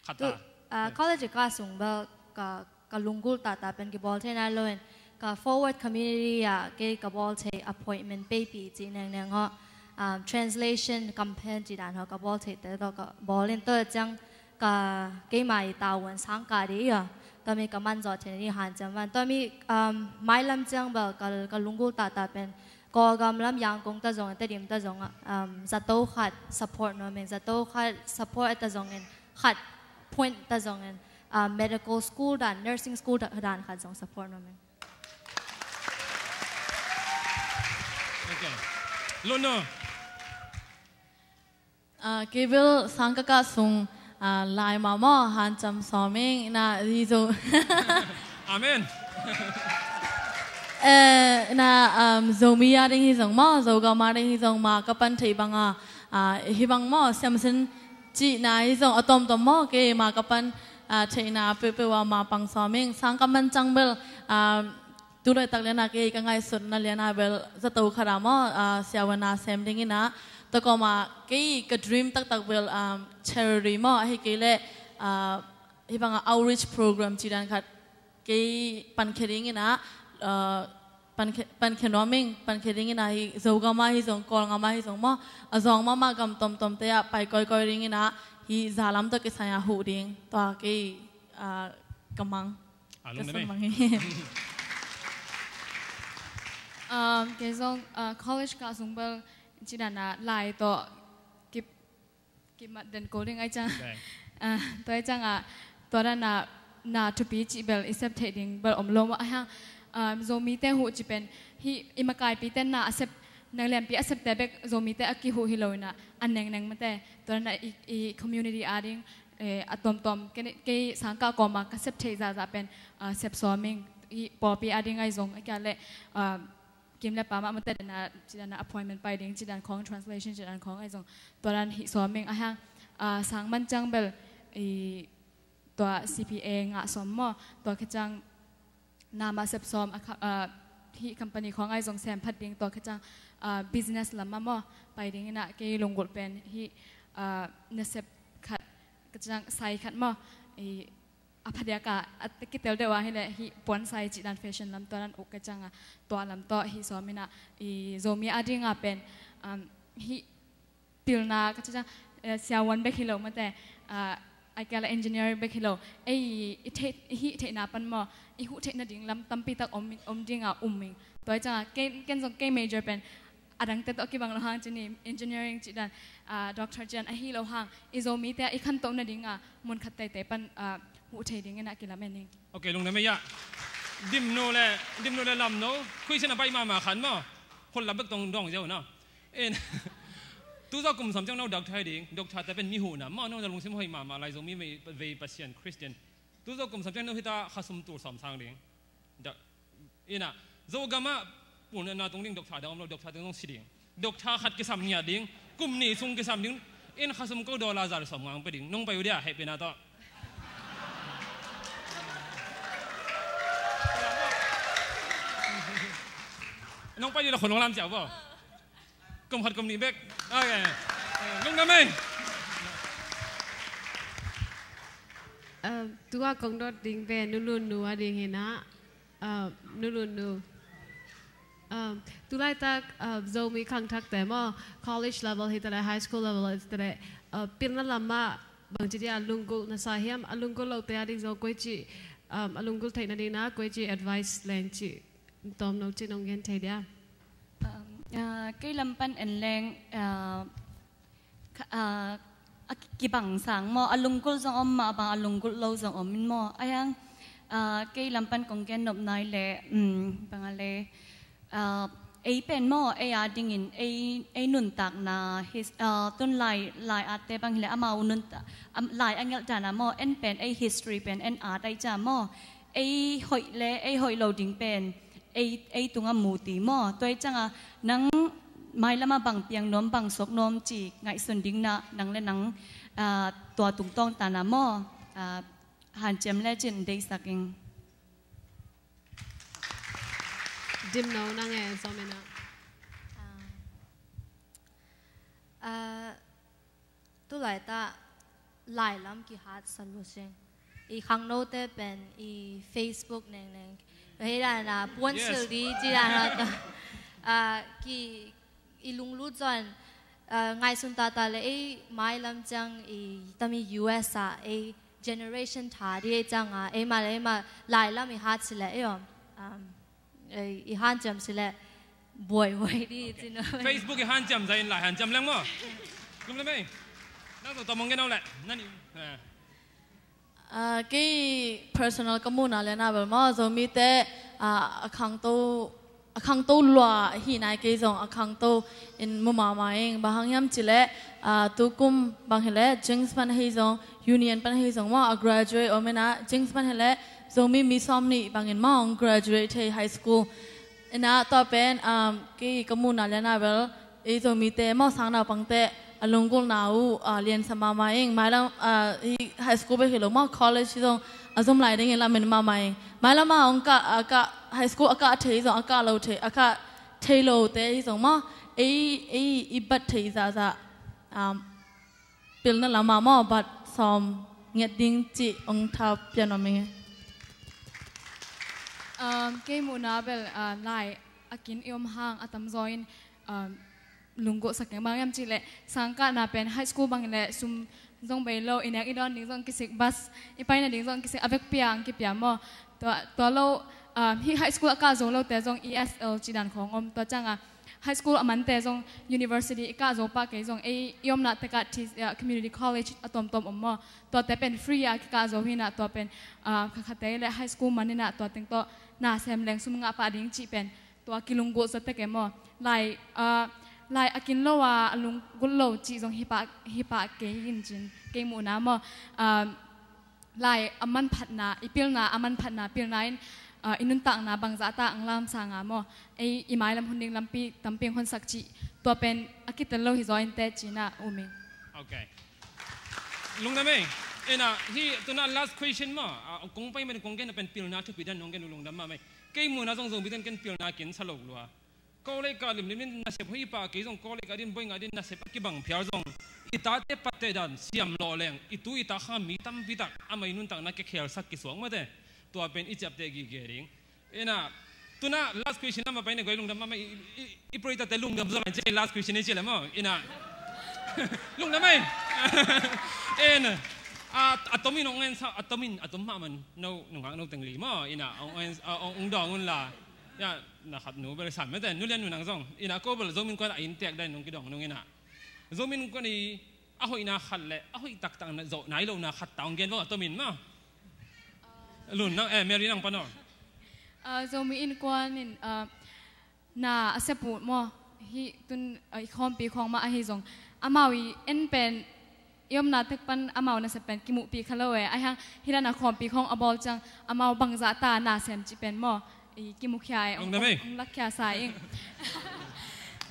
Khat ta. Tu, ah, college kah sung bel ka, ka lunggulh taktak pen kibawl thei nai lo in, ka forward community ah kei ka bawl thei appointment peipih cih nengneng aw, um, translation campaign cih dan aw ka bawl thei te tawh ka bawl in, tua ciang ka keima i tavuan sang kah ding i aw, tua mi ka man zawh thei ni hanciam van. Tua mi, um, mailam ciang bel ka, ka lunggulh taktak pen Kawlgam lam Yangon ta zong, Tedim ta zong, um, zato khat support nuam ing, zato khat support ta zongin, khat point ta zongin, um, medical school dan, nursing school dan khat zong support nuam ing. Ok. Lun no. Ah, kei bel sang ka kah sung, ah, lai mah maw, hanciam sawm ing, na hi zo. Amen. Eh, na, um, Zomi a ding hi zong maw, Zogam a ding hi zong ma ka pan theih bang a, ah, hi bang maw, siamsin cihna hi zong a tawmtawm maw, kei ma ka pan, ah, theihna peuhpeuh a ma pang sawm ing, sang ka man ciang bel, ah, Tu laitak lian a kei ka ngaihsutna lian a bel zato khat a maw, ah, siavuan a sem ding in ah, tua kawm a kei ka dream taktak bel, um, charity maw, ahi kei leh, ah, hih bang a outreach program cih dan khat kei pankhia ding in ah, ah, pankhia, pankhia nuam ing, pankhia ding in ah hih Zogam ah hi zong, Kawlgam ah hi zong maw, a zawng mahmah gam tawmtawmte ah pai kawikawi ding in ah, hih zalam tawh kisai a huh ding, tua kei, ah, ka mang. Ah, lungdam ei. Ka sung mang hi. Um, kei zong, uh, college kah sung bel cih dan a lai tawh ki, kimat den ko ding ahih ciang. Okay. Uh, tua ahih ciang a, tua dan a na thupi cih bel i sep theih ding bel om lo maw. Ahih hang, um, Zomite huh cih pen hih i makaipite na a sep, na lianpi a septe bek Zomite a kihuh hi lo in ah, a nengneng mate. Tua dan a i, i community a ding, eh, a tawmtawm, kei, kei sangkah kawm a ka sep theih zahzah pen, ah, sep sawm ing, i pawlpi a ding ahi zong, a kia leh, ah, kim le pam a mate dan a, cih dan a appointment pai ding, cih dan khawng, translation cih dan khawng ahi zong, tua dan hih sawm ing, ahih hang, ah, sang man ciang bel, i tua C P A ngah sawm maw, tua khit ciang, na mah sep sawm a kha-, ah, hih company khawng ahi zong sem phat ding, tua khit ciang, ah, business lam ah maw, pai ding in ah kei lunggulh pen hih, ah, nasep khat, ka ciang sai khat maw, i, a phadiak a, a kitel deuh a hi leh hih puan sai cih dan fashion lam tua dan uk ka ciang a, tua lam tawh hih sawm in ah, i Zomi a ding a pen, um, hih pilna ka cih ciang, eh, siavuan bek hi lo mate, ah, a kia leh engineering bek hi lo. Ei, i theih, i hih theihna pan maw, i huh theih nading lam tampi tak om, om ding a um ing. Tua ahih ciang a, ken, ken zong kei major pen, a dangte tawh kibang lo hang cih ni, engineering cih dan, ah, doctor cih dan ahi lo hang, i Zomite i khantoh nading a, mun khat teitei pan, ah, huh thei ding in ah kilamen ing. Ok, lungdam ei ah. Dimnu le, Dimnu le Lamnu, question a baih mahmah khat maw. Khut lap bek tong dawng ziau na. En. Tu zawh kum sawm ciang no doctor hi ding, doctor te pen mi huhna maw, no na lungsim hoih mahmah lai Zomi vei, vei Pasian Christian. Tu zawh kum sawm ciang no hita khasum tul sawm sang ding. Da, in ah, Zogam ah pulna tung ding doctor dang om lo, doctor dang dong si ding. Doctor khat kisam ngiat ding, kum nih sung kisam ding, in khasum ko dollar za le sawm nga hong pia ding, nong pai uh dia, hehpihna tawh. Nong pai dih la khon nong lam ciau bo. Kum khat kum nih bek. Ok. Lungdam ei. Tua kong dot ding pen Nu Lun Nu a ding hi na. Nu Lun Nu. Tulaitak Zomi khangthakte maw, college level hi ta leh, high school level hi ta leh, pilna lamah bangci dia lunggulh na sa hiam, a lunggulh lote a ding zong koici, a lunggulh theihna ding na koici advice leng ci, tawm no ci nong gen thei dia? Kei lam pan en leng, a, a, a kibang sang maw, a lunggulh zong om mah bang, a lunggulh lo zong om in maw. A hiang, a, kei lam pan kong gen nop nai leh, bang a leh, a, ei pen maw, ei a dingin ei, ei nuntakna, tun lai, lai atte bang hi leh amau nuntak, lai a ngelh dan a maw, en pen ei history pen en at ai ca maw. Ei hoih le ei hoih lo ding pen ei, ei tungah mu ti maw. Tua i cangah nang mailamah bang piang nuam, bang suak nuam ci ngaihsun ding na, nang le nang, a, tua tungtawng tana maw, a, hanciam le cin deisak ing. Dim no nang e, Zomina. A, tulaitak lailam kihat sa lo sing. I khangnote pen i Facebook nengneng, hei dana puan sil di ci dana ta, a, ki, i lunglut zon, a, ngaihsun tata le ei mailam ciang i tami U S a ei generation tha di ei cianga ei ma le ei ma lailam i hat si le ei om. I hanciam si le buaihuai di cin. Facebook i hanciam zai in lai hanciam leng maw. Lungdam ei. Nang zong tawm hong gen aw le. Nani. Kei personal ka muhna le na bel maw, Zomite a khangto, a khangto lua hi nai, kei zong a khangto in mu mahmah ing. Bang hang hiam ci le, tukum bang hi le Jings pan hi zong, Union pan hi zong maw, a graduate om ina, Jings pan hi le Zomi mi sawm nih bangin maw hong graduate thei high school. Ina tua pen, um, kei ka muhna le na bel, ei Zomite maw, sang naupangte a lunggulhna uh, a, liansa mahmah ing. Mailam, a, hi high school bek hi lo maw, college hi zong a zum lai dingin lamen mahmah ing. Mailam a hong kah, a kah, high school a kah thei zong, a kah lo thei, a kah thei lote hi zong maw, ei, ei i bat thei zahzah, um, pilna lamah maw, bat sawm nget ding cih hong tha pia nuam ing e. Um, kei muhna bel, uh, lai a kin i om hang a tamzaw in, um, lunggulhsak ing. Bang hiam cih leh sangkahna pen high school bang hi leh sum zong bei lo, i nek i dawn ding zong kisik, bus i paina ding zong kisik, a vekpi a hong kipia maw. Tua, tua lo, um, hih high school a kah zo lote zong E S L cih dan khawng om. Tua ciangah high school a mante zong university i kah zo pah kei zong, ei i omna tekah, uh, community college a tuamtuam om maw. Tuate pen free a kikah zo hi na, tua pen, uh, khakhate le high school man hi na, tua teng tawh na sem leng sum ngah pah ding cih pen tua kilunggulh zaw tek e maw. Lai, uh, lai a kin lo a, a lunggulh lo cih zong hi pah, hi pah kei in cin, kei muhna maw. Um, lai a manphatna, i pilna a manphatna, pilna in, uh, i nuntakna bangzah ta ang lamsang a maw, ei i mailam hun ding lampi tampi ang honsak cih, tua pen a kitel lo hi zaw in te cina um ing. Ok. Lungdam ei. Ina, hi tuna last question maw. A, kong pai mah kong gen pen pilna thupi dan nong gen, lungdam mahmah ei. Kei muhna zong Zomite in ken pilna kin sa lo lua. College kah limlim in nasep hoih pah kei zong, college kah din, boy ngah din nasep a kibang phial zong, i tate patte dan siam lawh leng, i tu i ta khang mi tampi tak amah i nuntakna kikhelsak kisuak mate. Tua pen i ciapteh gige ding. Ina, tuna last question lam a pai ne guai, lungdam mahmah, i, i, i pray tate lungdam zaw lai ci, last question i ci le maw. Ina. Lungdam ei. Ina. A, a tomin ong en sa, a tomin, a tom mahmah no, nungak no teng li maw. Ina, ong en, a, ong, ong dawng un la. Ya, na khat nu bel sam mate, Nu Lian Nu nang zong. Ina, ko bel Zomi Innkuan a inntek dan nong kidawng nong ina. Zomi Innkuan i a hoihna khat le a hoih taktak na zawh nai lohna khat ta ong gen vo, a tomin maw. Lun nang, eh, Mary nang pan aw. Ah, Zomi Innkuan in, ah, na a sep uh maw, hih tun, ah, i khawmpi khawng mah ahi zong, amau i en pen i omna tek pan amau nasep pen kimuhpih kha lo e. Ahi hang hih dan a khawmpi khawng a bawl ciang amau bangzah ta na sem cih pen maw, i kimukhia e, ong, ong lakkhia sa ing.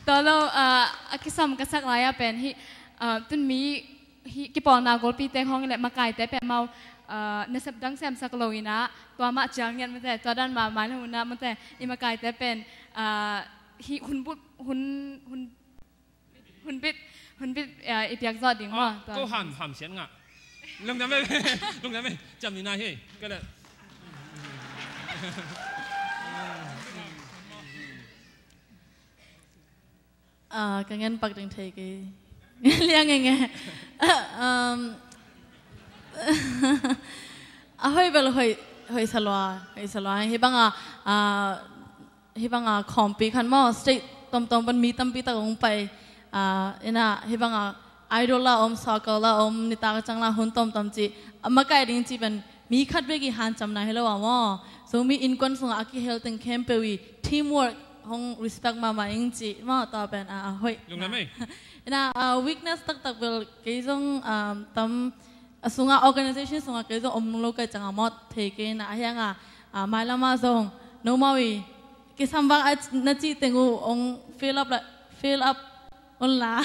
Tua lo, ah, a kisam ka sak lai-a pen hih, ah, tun mi hih kipawlna golpite khawng le makaite pen amau, ah, nasep dang semsak lo ina, tua mah cial ngiat mate, tua dan mah mai lo ina mate, i makaite pen, ah, Hi hun bit, hun, hun, hun bit, hun bit, ah, i piak zawh ding maw. Ah, tua ko ham, ham sian ngah. Lungdam ei, lungdam ei, ciam ni nai hi, ka le. Ah, ka ngen pak ding thei kei. Liang eng e. Um, a hoih bel hoih, hoih sa lua, hoih sa lua. Hih banga, ah, hih banga khawmpi khat maw, state tomtom pan mi tampi tak hong pai. Ah, ina hih banga Idol la om, Circle la om, nitak ciang la hun tomtom ci. A makai ding ci pen mi khat bek i hanciamna hi lo a maw. Zomi Innkuan sungah a kihel teng khempeuh i teamwork hong respect mahmah ing ci maw, tua pen a, a hoih. Lungdam ei. Ina, a, weakness taktak bel kei zong, um, tam, a sungah, organization sungah kei zong om lo ka hih ciangah maw thei kei ina, a hiangah, a, mailamah zong nomau i kisam bang a na cih teng uh hong fill up la, fill up un la.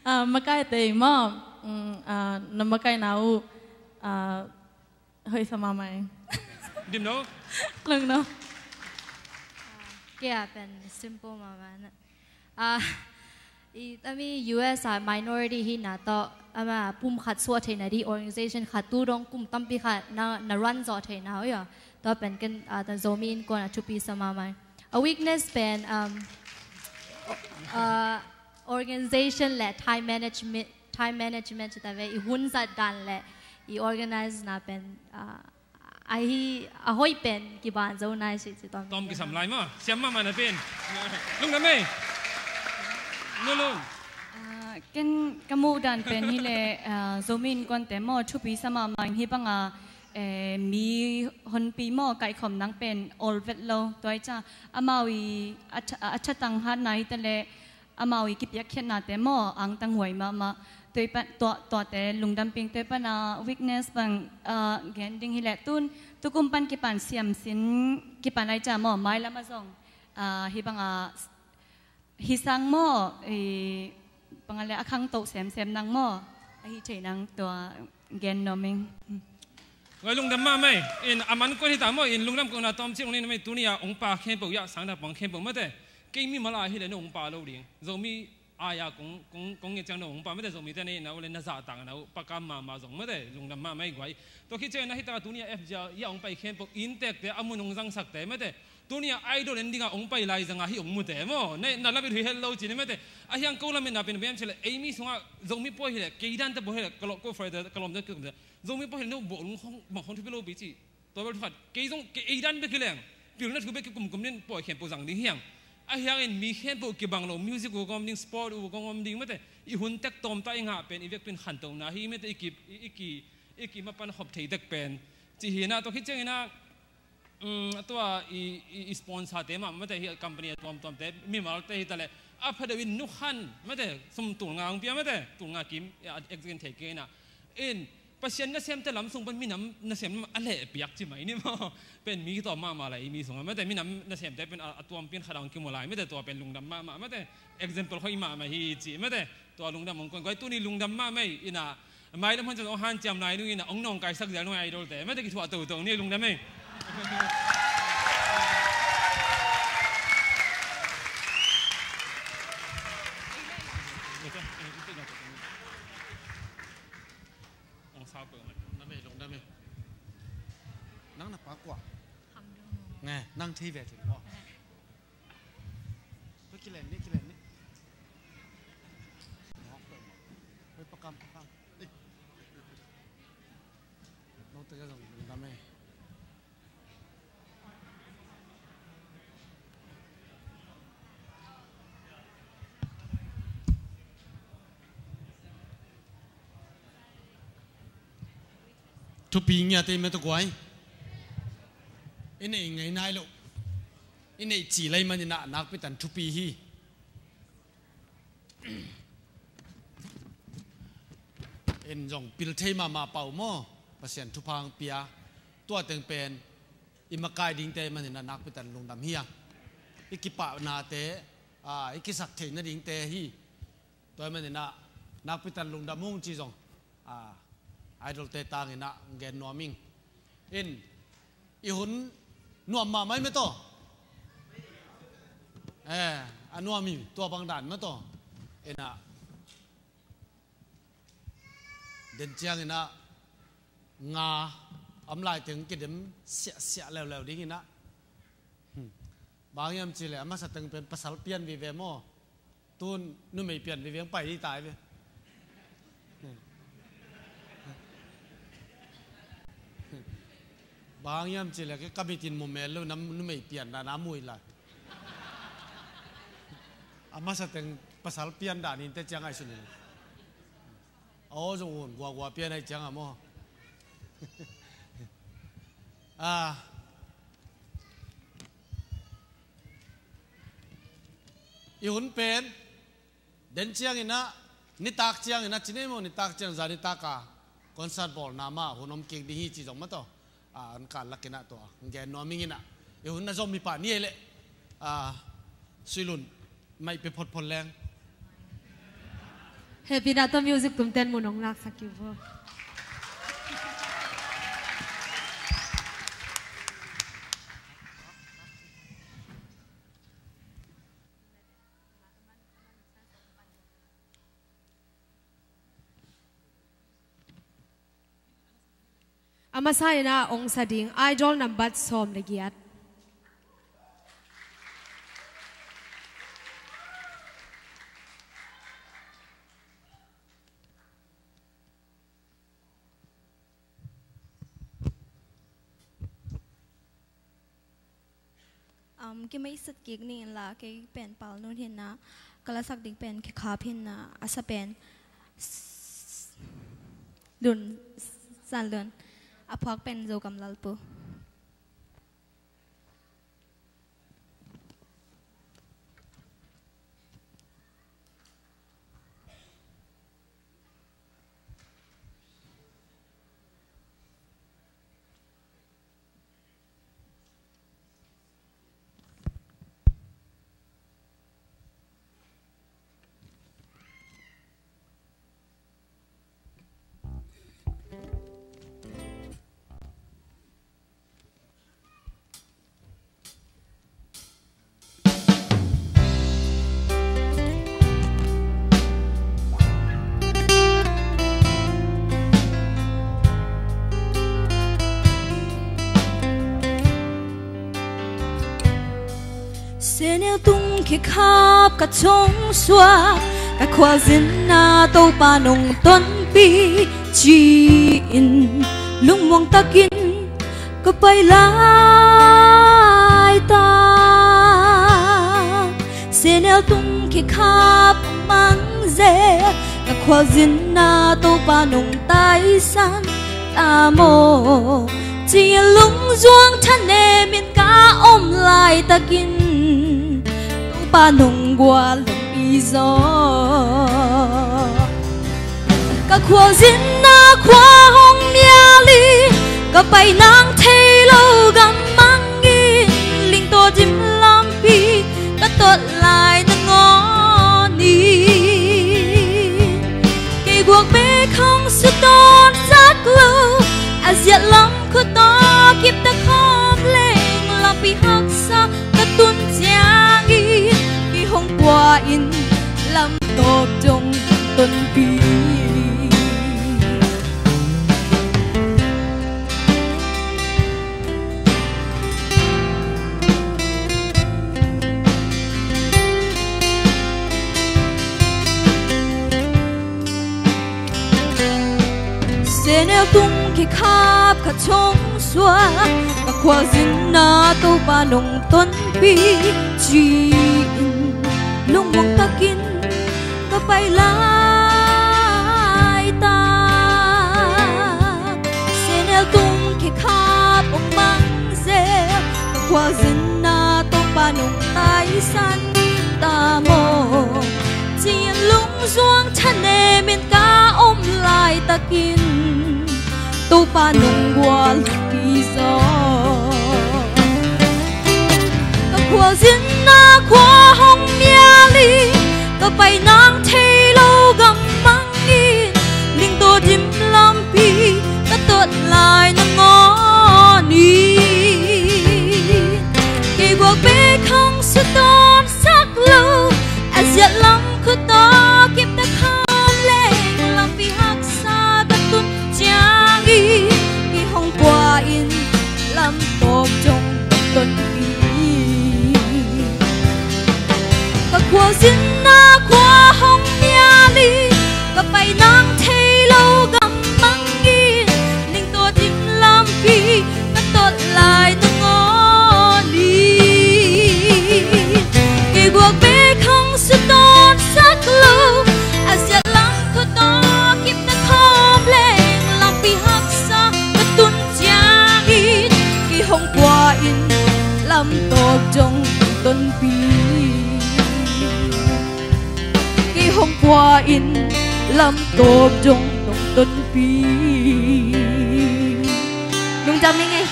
A, makaite maw, um, a, na makaina uh, a, hoih sa mahmah ing. Dim no? Lungdam. Kei a pen simple mahmah na. Ah, i tami U S a minority hina tawh ama pum khat suah theihna di organization khat tu dong kum tampi khat na, na run zawh theihna uh ia. Tua pen ken, ah, ta Zomi Innkuan a thupi sa mahmah. A weakness pen, um, uh, organization le time management, time management ci ta ve, i hun zat dan le i organize na pen, ah, ahi, a hoih pen kiban zo nai si ci tom. Tom kisam lai maw, siam mahmah na pen. Lungdam ei. Lulung. Ah, ken ka muh dan pen hi le, ah, Zomi Innkuante maw thupi sa mahmah ing. Hih banga, eh, mi honpi maw kaikhawm nang pen awl vet lo. Tua i ca amau i a tha-, a thatang hatna hi ta le, amau i kipiakkhiatnate maw angtang huai mahmah. Tua i pan, tua, tuate lungdam ping. Tua i pana weakness bang, ah, gen ding hi le tun, tukum pan kipan siam sin kipan ai ca maw, mailamah zong, ah, hih banga hi sang maw, i, bang a le a khangto semsem nang maw, ahi thei nang tua gen nuam ing. Ngai lungdam mahmah ei, in a man kuan hi ta maw, in lungdam kohna tawm cik ong nei na mei, tuni a ong pa khempeuh ia sang da pang khempeuh mate. Kei mimal a hi le no ong pa lo ding. Zomi ai a kong, kong, kong nget ciang no ong pa mate, Zomite nei na uh le na zahtakna uh pakam mahmah zong mate, lungdam mahmah ei guai. Tua khit ciang na hi ta tuni a F J ia ong pai khempeuh inntekte a mun ong zangsakte mate. Tuni a Idol en dinga ong pai lai zanga hi ong mute maw. Na, na lamet hui het lo ci ni mate. A hiang ko lametna pen bem ci le, ei mi sungah Zomi pawi hi le, kei dante pawi hi le, ka lawh ko fai te, ka lawm te, ka lawm te. Zomi pawi hi le, no bawh lung hong, bang hong thupi lo pi ci. Tua bel thu khat, kei zong, kei ei dan bek hi leng. Pilna thu bek kikum kum nin pawi khempeuh zang ding hiang. A hiangin mi khempeuh kibang lo, music uh kong om ding, sport uh kong om ding mate. I hun tek tawm ta i ngah pen, i vekpin khantohna hi mate, i ki, i, i ki, i ki mapan hop thei tek pen. Ci hi na, tua khit ciangin a, um, a tua i, i, i sponsor te mah mate hi, company a tuamtuamte, mimalte hi ta le, a pha deuh in nukhan mate, sum tul nga hong pia mate, tul nga kim, a, exact in thei kei na. In, Pasian nasemte lam sung pen minam nasem a leh piak ci mai ni maw. Pen mi tawm mahmah lai mi sungah mate, minam nasemte pen a, a tuampin khat a hong kimu lai mate, tua pen lungdam mahmah mate. Example hoih mahmah hi ci mate. Tua lungdam hong kon guai, tuni lungdam mahmah ei ina. Mailam hon ciang ong hanciam lai nung ina, ong nawngkaisak zel nung Idol te mate, kithuah toto ni, lungdam ei. Ong sa peuh mah. Lungdam ei, lungdam ei. Nang na pa kua? Nge, nang thei ve thei maw. Tua kilen ni, kilen ni. Oi, pakam, pakam. Ei. Note ka zong lungdam ei. Thupi ngiat ei mate guai. I neih ngei nai lo. I neih cil ahih manin ah nakpi tan thupi hi. En zong pil thei mahmah pah uh maw, Pasian thupha hong pia. Tua teng pen i makai dingte manin ah nakpi tan lungdam hi a. I kipahnate, a, i kisak theih nadingte hi. Tua manin ah nakpi tan lungdam ung ci zong, a, Idol-te tangin ah gen nuam ing. In, i hun nuam mahmah ei mate aw. Eh, a nuam hi tua bang dan mah tawh. Inah, den ciang inah nga om lai teng kidem siahsiah leuleu ding inah. Hmm. Bang hiam cih leh a masa teng pen pasal pian vive maw. Tun numei pian vive pai dih tai ve. Bang hiam cih leh ka mit in mu mel lo, na numei pian dan a mu hi lai. A masa teng pasal pian dan in te ciang ai sun in. Aw zong un guagua pian ai ciang a maw. Ah. I hun pen den ciang inah, nitak ciang inah, ci ni maw, nitak ciang, zan nitak a concert bawlna mah hun om kik ding hi ci zong mah tawh. Ah, an kal lak inah tua gen nuam ing inah. I hun na zom hi pah ni ei leh. Ah, Sui Lun, maih pe photphot leng. Hehpihna tawh music tumten mun hong laksak hi vo. A masa inah ong sa ding Idol nambat sawm le giat. Um, kimaisat kik ni inla, kei pen Pal Nun hi inah, ka lasak ding pen Khe Khap hi inah, a sa pen S-, Lun, San Lun, a phuak pen Zogam Lalpu. Senel tung Khe Khap ka thong suak, ka khualzinna Topa nong tonpih ci-in lungmuang takin ka pai laitak. Senel tung Khe Khap mang zel, ka khualzinna Topa nong taisan ta maw, ci-in lungzuang thanemin ka om laitakin Topa nong gual lampi zaw. Ka khualzinna khua hong nial in, ka pai nang thei lo gam mangin, ling tawh dim lampi ka tot lai nangawn in, kei guak bek hong sutdawn sak lo, a ziat lam khut tawh kipta khawm leng, lampi haksa ka tun ciangin, kei hong pua in lam tawp dong tonpih. Senel tung Khe Khap ka thong suak, ka khualzinna Topa nong tonpih ci-in lungmuang takin ka pai laitak. Senel tung Khe Khap ong mang zel, ka khualzinna Topa nong taisan ta maw, ci-in lungzuang thanemin ka om laitakin Topa nong gual lampi zaw. Ka khualzinna khua hong nial in, ka pai nang thei lo gam mangin, ling tawh dim lampi ka tot lai nangawn in, kei guak bek hong sutdawn sak Tam tawp dong nong tonpi. Lungdam ing ei.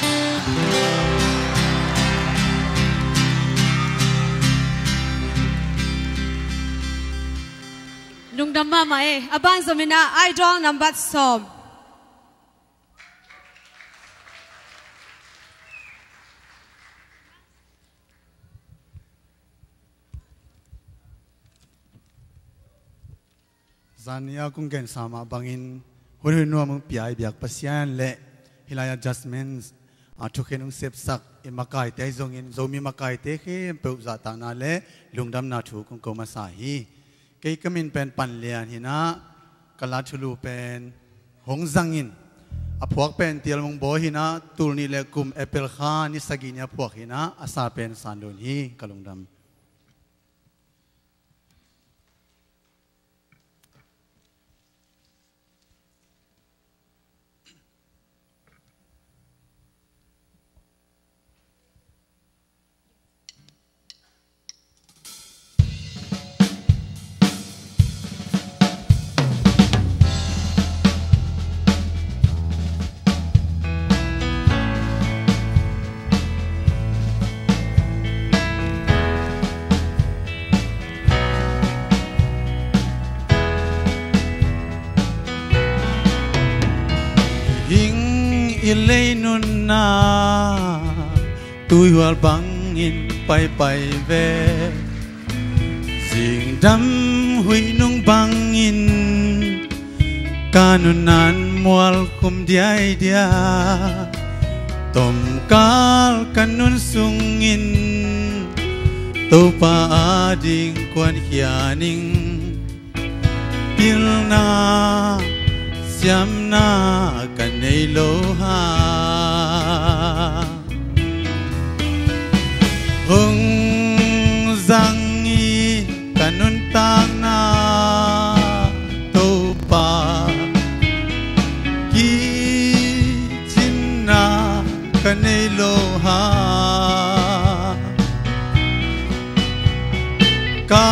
Lungdam mahmah ei. A ban zom in ah Idol nambat sawm. Zan ni a kong gensa mah bangin hun hun nuam hong pia i biak Pasian le hih lai-ah judgement a thukhen hong sepsak i makaite ahi zongin Zomi makaite khempeuh zahtakna le lungdamna thu kong ko masa hi. Kei ka min pen Pan Lian hi-in ah ka la thulu pen hong zangin a phuak pen Tial Mung Bawi hi-in ah tul nih le kum April kha ni sagih ni a phuak hi-in ah a sa pen San Lun hi. Ka lungdam. Hing i lei nunna tuihual bangin paipai ve. Zingdam huih nung bangin ka nunnan mual khum diaidia. Tomkal ka nun sungin Topa ading kuankhia ning. Pilna siamna ka nei lo hang hong zang i ka nuntakna Topa kicinna ka nei lo hang. Ka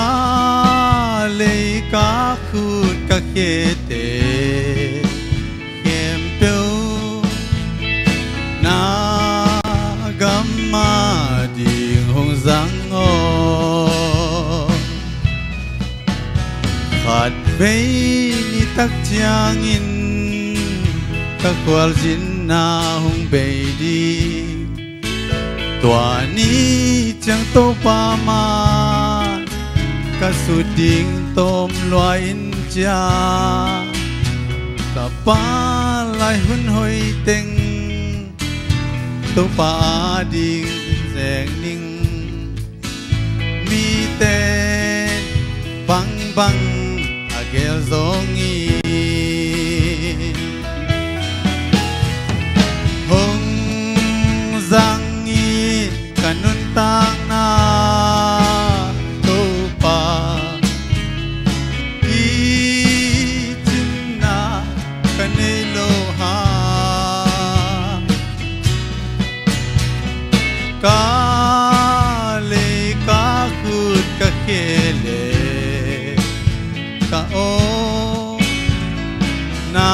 lei ka khut ka khete khempeuh na gam ading hong zang aw. Khatvei nitak ciangin ka khualzinna hong bei ding. Tua ni ciang Topa man ka sut ding tawm lua in cia. Ka pa lai hun hoih teng Topa ading zeng ning. Mite bangbang a gel zong hi. Hong zang hi ka nuntakna Topa kicinna ka nei lo hang. Ka lei ka khut ka khe le ka aw na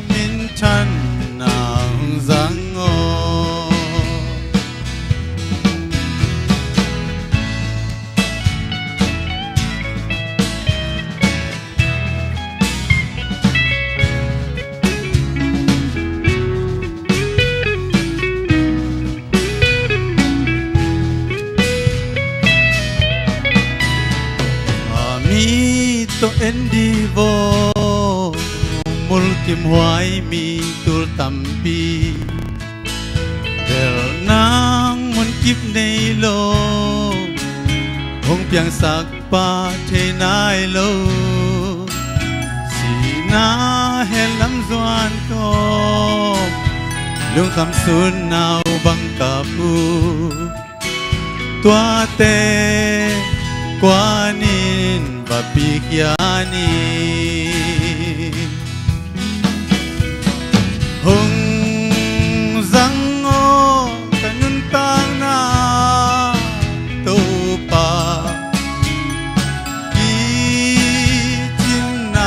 minthanna hong zang aw. A mi tawh en dih vaw, mulkimhuai mi tul tampi. Belh nang munkip nei lo, hong piangsak pa thei nai lo. Sihna hell lam zuan kawm, lungkham sun nau bang kap uh. Tuate kuanin va pikhia ni. Hong zang aw ka nuntakna Topa, kicinna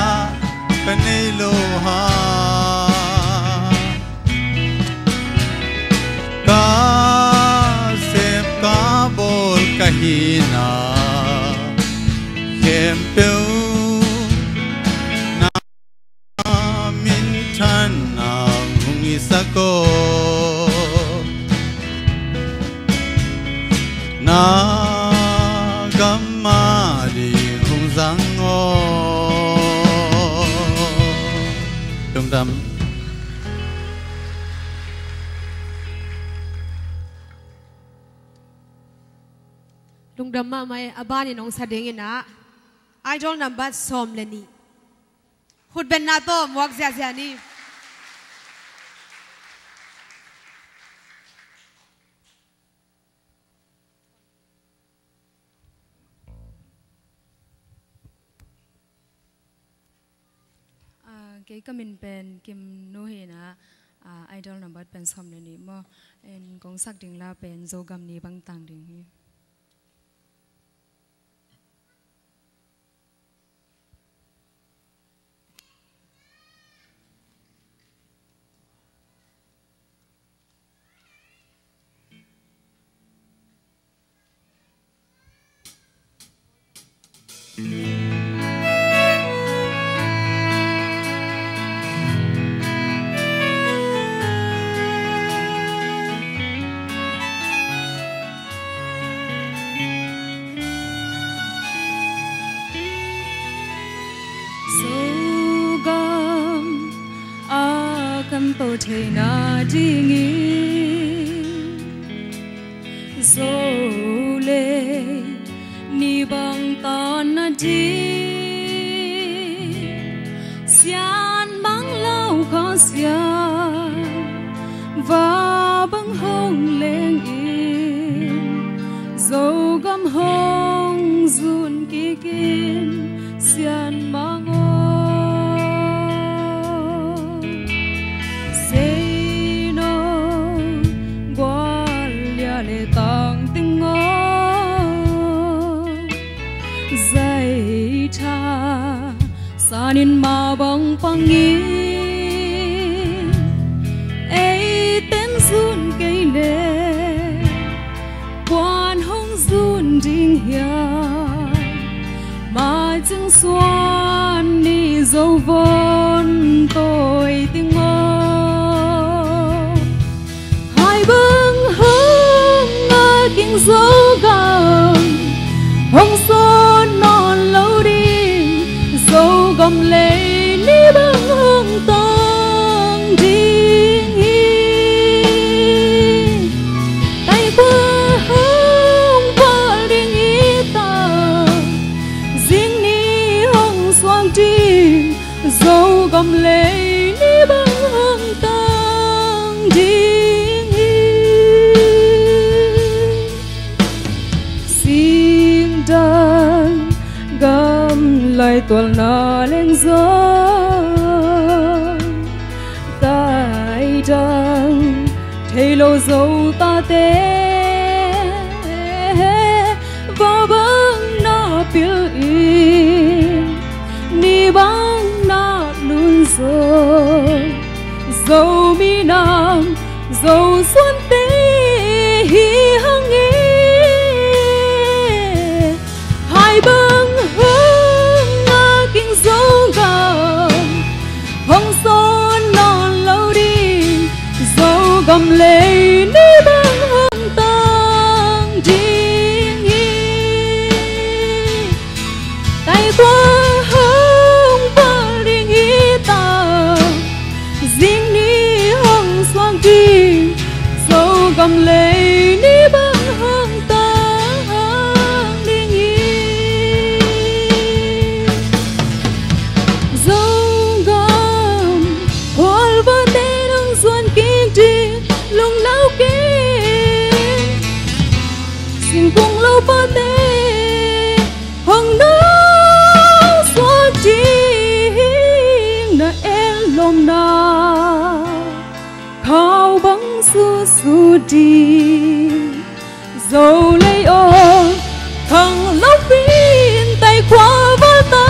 hi na, khempeuh na minthanna hong hi sak aw. Na gam mah ding hong zang aw. Lungdam. Lungdam mahmah e. A banin hong sa dingin ah, Idol number sawm le nih. Khutbenna tawh muak ziahziah ni. Ah, kei ka min pen Kim Nu hi na, ah, Idol number pen sawm le nih maw. En kong sak ding la pen Zogam ni bang tang ding hi. Zogam a kan to theihna dingin Zolei ni bang tan na ding, sian mang lo kha sian va bang hong leng in, Zogam hong zun kik in sian mang aw. Seino, Gualia le Tangteng aw, zai tha sanin ma bang pangin ei ten zun kei le, kuan hong zun ding hiam? Mai cing suan ni Zo vun tawi ding aw. Hai bang hong ngak in Zogam hong sawn nawn lo ding, Zogam lei ni bang hong tang ding hi. Taikua hong val ding hi ta, zing ni hong suak ding, Zogam lei ni bang hong tang ding hi. Singdang gam laitualna leng zong, taidang thei lo Zo tate va bang na pil in, ni bang na lun zo, Zomi nam Zo suante hi hang e. Hai bang hong ngak in Zogam hong sawn nawn lo ding, Zogam lei ni bang hong tang ding hi. Taikua hong val ding hi ta, zing ni hong suak ding, Zogam lei ni bang hong tang ding hi. Zogam khualvate nong zuan kik ding, lunglau kei, singkung lo pate hong nau suak ding, na en lomna khau bang susu ding, Zolei aw, khang lo pin taikua val ta.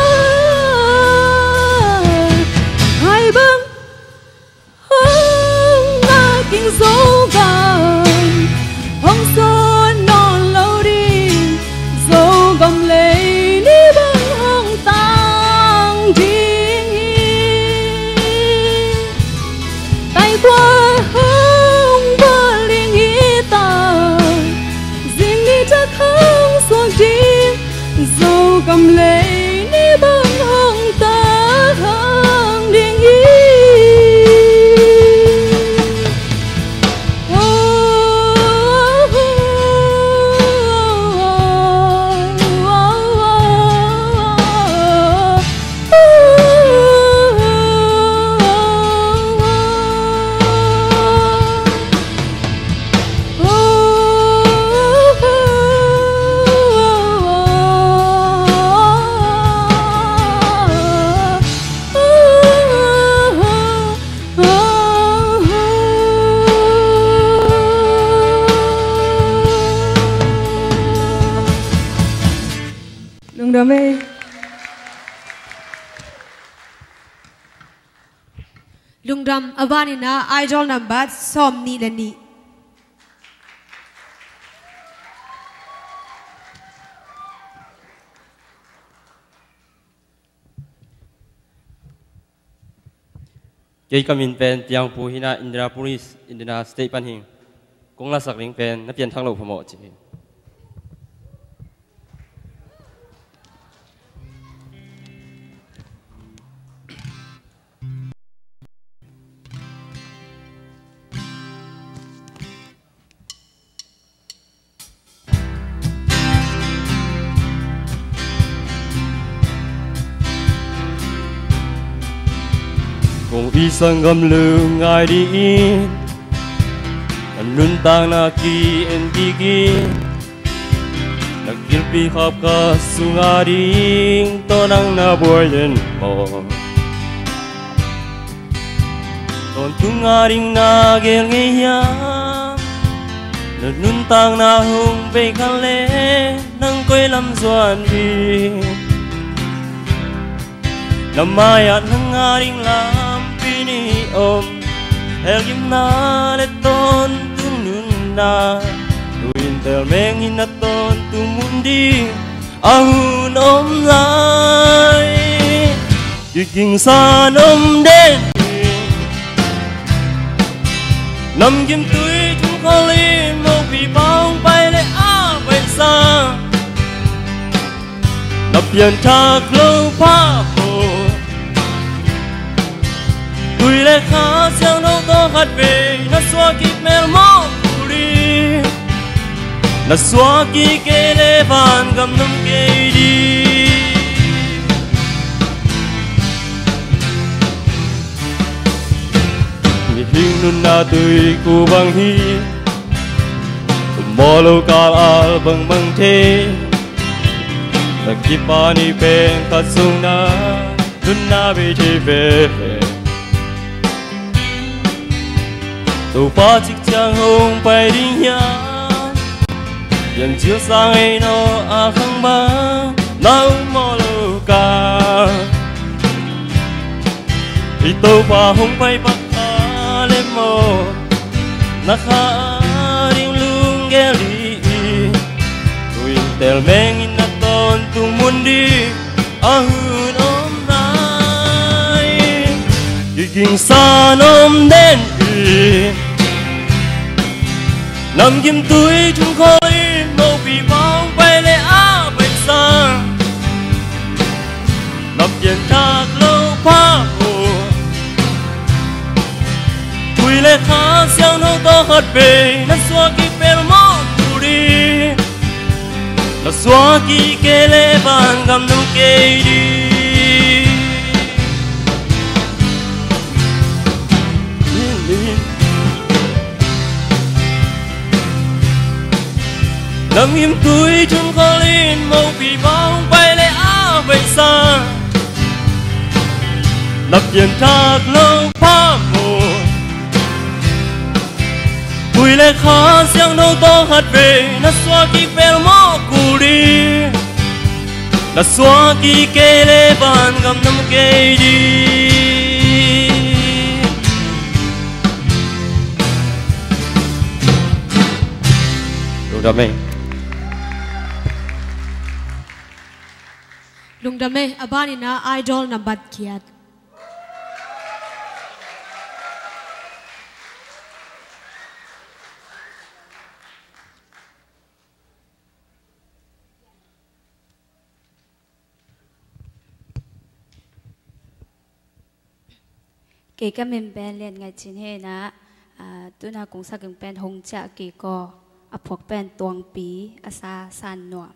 Hai bang hong ngak in Zogam hong sawn nawn lo ding, Lungdam. A ban in ah Idol number sawmnih le nih. Kei ka min pen Piang Pu hi in ah, Indianapolis, Indiana State pan hi ing. Kong lasak ding pen Na Pianthak Loh Phamawh ci hi. Kong i sanggam lung ngai dingin, na nuntakna ki-en kik in, na gilpi khap ka sung a ding tawh nang na buai den maw? Tawntung a ding na gel ngei hiam? Na nuntakna hong bei kha leh nang koi lam zuan ding? Na mai-ah nang a ding lampi nih om, helgimna le tawntung nunna, tu-in tel mengin na tawntung mun ding a hun om lai. Kigingsa na om den hi. Namgimtui thumkholin mopipa hong pai leh a paisa, Na Pianthak Loh Phamawh. Tui le Kha Siangtho tawh khatvei na suah kik mel mawk uh ding. Na suah kik kei leh vangam na om kei ding. Mihing nunna tuiku bang hi, mawh lo kal al bangbang thei, na kipan i peng khat zong na nunna bei thei ve. Topa cik ciang hong pai ding hiam? Piancil sang ei naw a khang bang na um mawh lo ka. I Topa hong pai pak kha leh maw, na kha a ding lunggel ding hi. Tu-in tel mengin na tawntung mun ding a hun om lai. Kigingsa na om den hi. Namgimtui thumkholin mopipa hong pai leh a paisa, Na Pianthak Loh Phamawh. Tui le Kha Siangtho tawh khatvei na suah kik mel mawk uh ding. Na suah kik kei leh vangam na om kei ding. Namgimtui thumkholin mopipa hong pai leh a paisa, Na Pianthak Loh Phamawh. Tui le Kha Siangtho tawh khatvei na suah kik mel mawk uh ding. Na suah kik kei leh vangam na om kei ding. Lungdam ei. Lungdam ei. A ban in ah Idol number giat. Kei ka min pen Lian Ngaih Cin hi in ah, aa, tu-in ah kong sak ding pen Hong Ciah Kik Aw, a phuak pen Tuangpi, a sa San Nuam.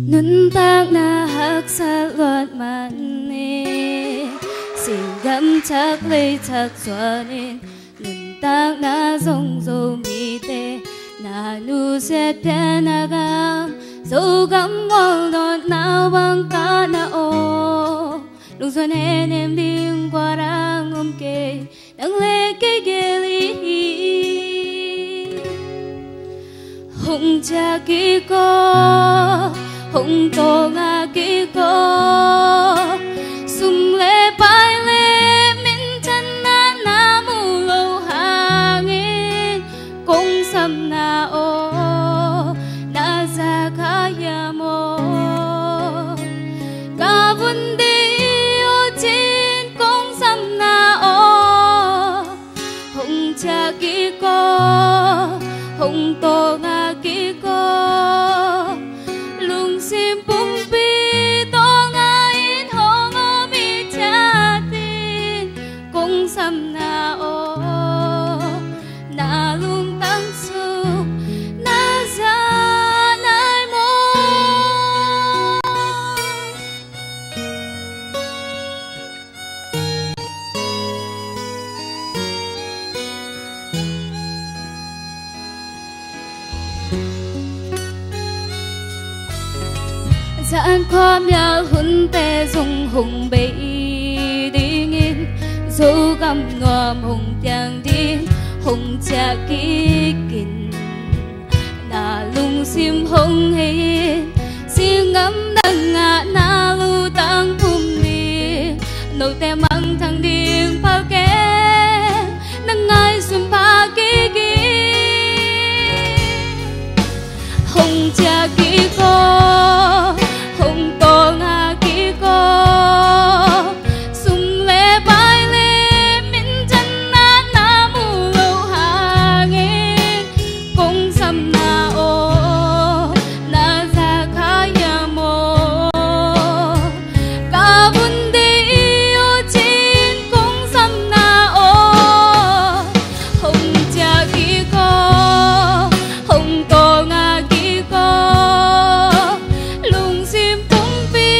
Nuntakna haksat luat manin, singgamthak leithak zuanin, nuntakna zong Zomite na nusiat pian a gam, Zogam ngawl dawtna bang ka na aw. Lungzuan henem ding kua dang om kei, nang le kei gel i hi. Hong ciah kik aw, hong tawlnga kik aw. Sum le pai le minthanna na mu lo hangin, kong sam na aw, na za kha hiam aw? Ka vun ding aw cin kong sam na aw. Hong ciah kik aw, hong tawlnga kik aw. Lungsim pumpi tawlnga in hong om i ciat in, kong sam na aw, na lungtang sung na za nai maw? Zan khuamial hunte zong hong bei dingin, Zogam nuam hong piang ding, hong ciah kik in. Na lungsim hong hei in, singgam dang ah na lutang pum in, note mangthang ding phal keng, na ngaihsun pha kik in. Hong ciah kik aw, hong tawlnga kik aw. Sum le pai le minthanna na mu lo hangin, kong sam na aw, na za kha hiam aw? Ka vun ding aw cin kong sam na aw. Hong ciah kik aw, hong tawlnga kik aw. Lungsim pumpi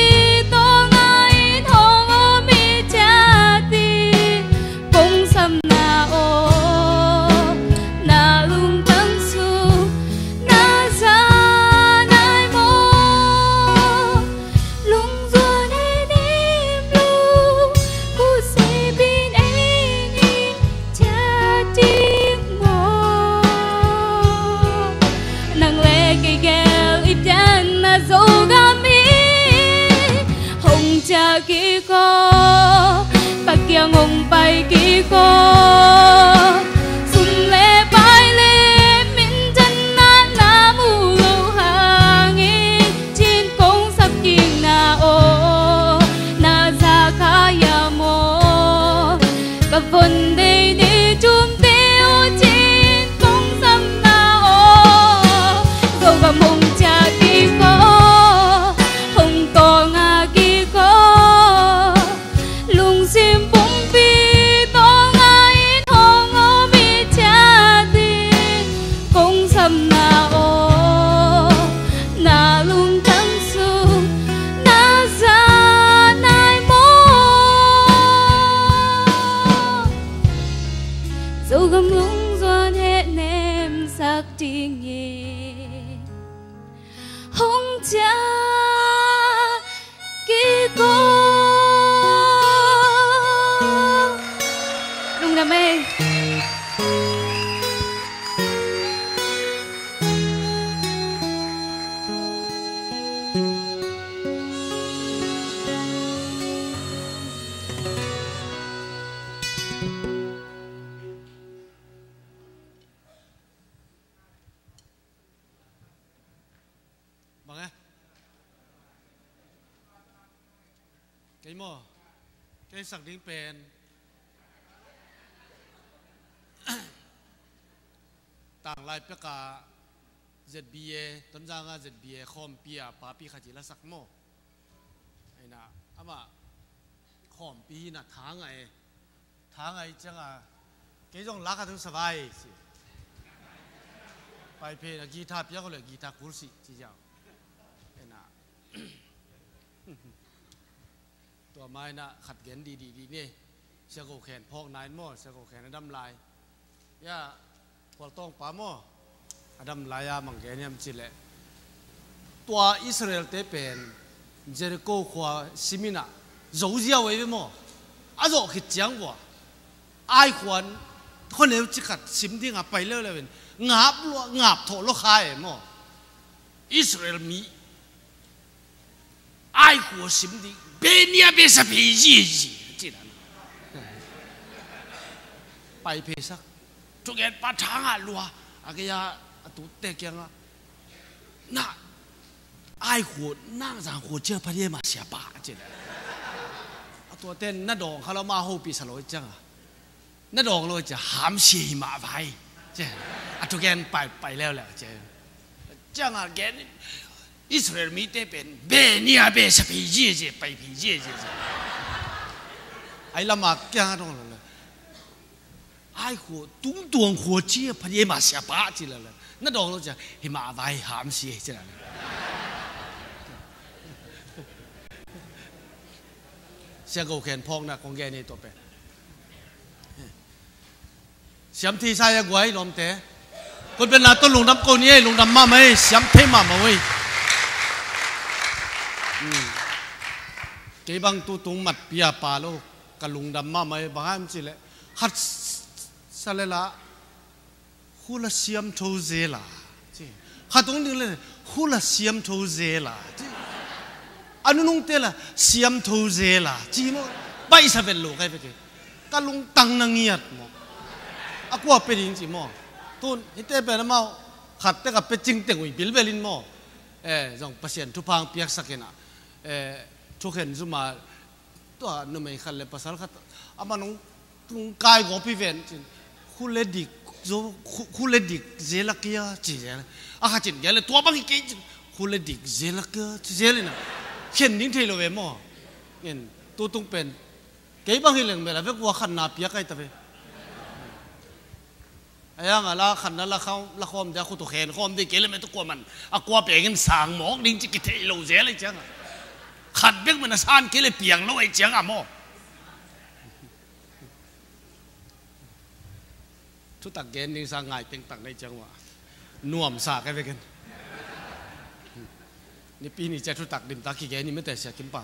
tawlnga in hong om i ciat in, kong sam na aw, na lungtang sung na za nai maw? Lungzuan henem lung khutsei pin ei ni ciah ding maw? Nang le kei gel i pianna Zogam hi. Hong ciah kik aw, ka kiang hong pai kik aw. Sum le pai le minthanna na mu lo hangin, cin kong sap kik na aw, na za kha hiam aw? Ka vun ding ni tumte aw cin kong sam na aw. Zogam hong ciah kik aw, hong tawlnga kik aw. Lungsim pumpi tawlnga in hong om i ciat in, kong sam na aw, na lungtang sung na za nai maw? Zogam lungzuan hehnem sak dingin hong ciah kik aw. Lungdam ei. Bang e? Kei maw? Kei sak ding pen tanglai pek a Z B A, Tonzang a Z B A khawmpi a papi khat i la sak maw? Aina, amah khawmpi hi na tha ngai e. Tha ngai ciang a, kei zong lak a tung savai ci. Pai phen a guitar piak uh le guitar kul sih ci ziau. Aina, Tua mah inah khat gen dih dih dih ni. Sia Go Khen phawk nai maw, Sia Go Khen a dam lai. Ya, Khualtawng pa maw, a dam lai-a bang gen hiam cih leh, tua Israel-te pen Jericho khua sim inah zo ziau ei ve maw. A zawh khit ciang vua, Ai khua khuaneu ci khat sim dingah pai leuleu in ngap lua, ngap thawh lua kha ei maw. Israel mi Ai khua sim ding, beh nia beh sa phei ziazi, ci dan. Pai phei sak. Thugen pa thangah lua, a gei-a a tutte kiangah, na, Ai khua, nang zang khua cia pha dia ma sia pa, ci dan. A tuaten na dawng kha lo ma hopih sa lo ciangah. Na dawng lo cia ham sia hi mah vai. Cia, a thugen pai, pai leuleu cia. Ciangah gen Israel mite pen beh nia beh sa phei ziazi, pai phei ziazi. Ai lama kiang a dawng lo le. Ai khua, tungtuang khua cia pha dia ma sia pa ci la le. Na dawng lo cia hi mah vai ham sia ci la le. Sia Go Khen phawkna kong gen hi tua pen. Siam thei sa ia guai lawmte. Kutbetna tawh lungdam ko ni ei, lungdam mahmah ei, siam thei mahmah ei. Hmm. Kei bang tutung matpi a pa lo, ka lungdam mahmah ei, bang hang hiam cih leh. Khat s-, sa le la, Khula siam tho zel a, ci. Khat tung ding le, khula siam tho zel a, ci. A nunungte la siam tho zel a, ci maw. Baihsa vet lo kai ve kei. Ka lungtang na ngiat maw. A kua pe ding ci maw. Tun, hite pen amau, khat tek a pe cing teng ui bilbel in maw. Eh, zong Pasian thupha piaksak in a. Eh, thukhen zuma, tua numei khat le pasal khat, amah nong tung kai gawp hi ven cin. Khule dik zo, khu-, khule dik zel a kia, ci zel. A khat cin gel le tua bang hi kei cin. Khule dik zel a kia, ci zel ina. Khen ding thei lo ve maw. Ngen, tutung pen. Kei bang hi leng bel a vek ua khatna pia kai ta ve. A yang a la khatna la khawm, la khawm dia khut uh khen khawm ding kei le me tu kua man. A kua pengin sang mawk ding ci kithei lo zel ei ciang a. Khat bek man a san kei le piang lo ei ciang a maw. Thutak gen ding sang ngai tengtak nei ciang uh a. Nuam sa kai vekin. Nipi ni cia thutak dimtak kigen ni mete sia kimpa.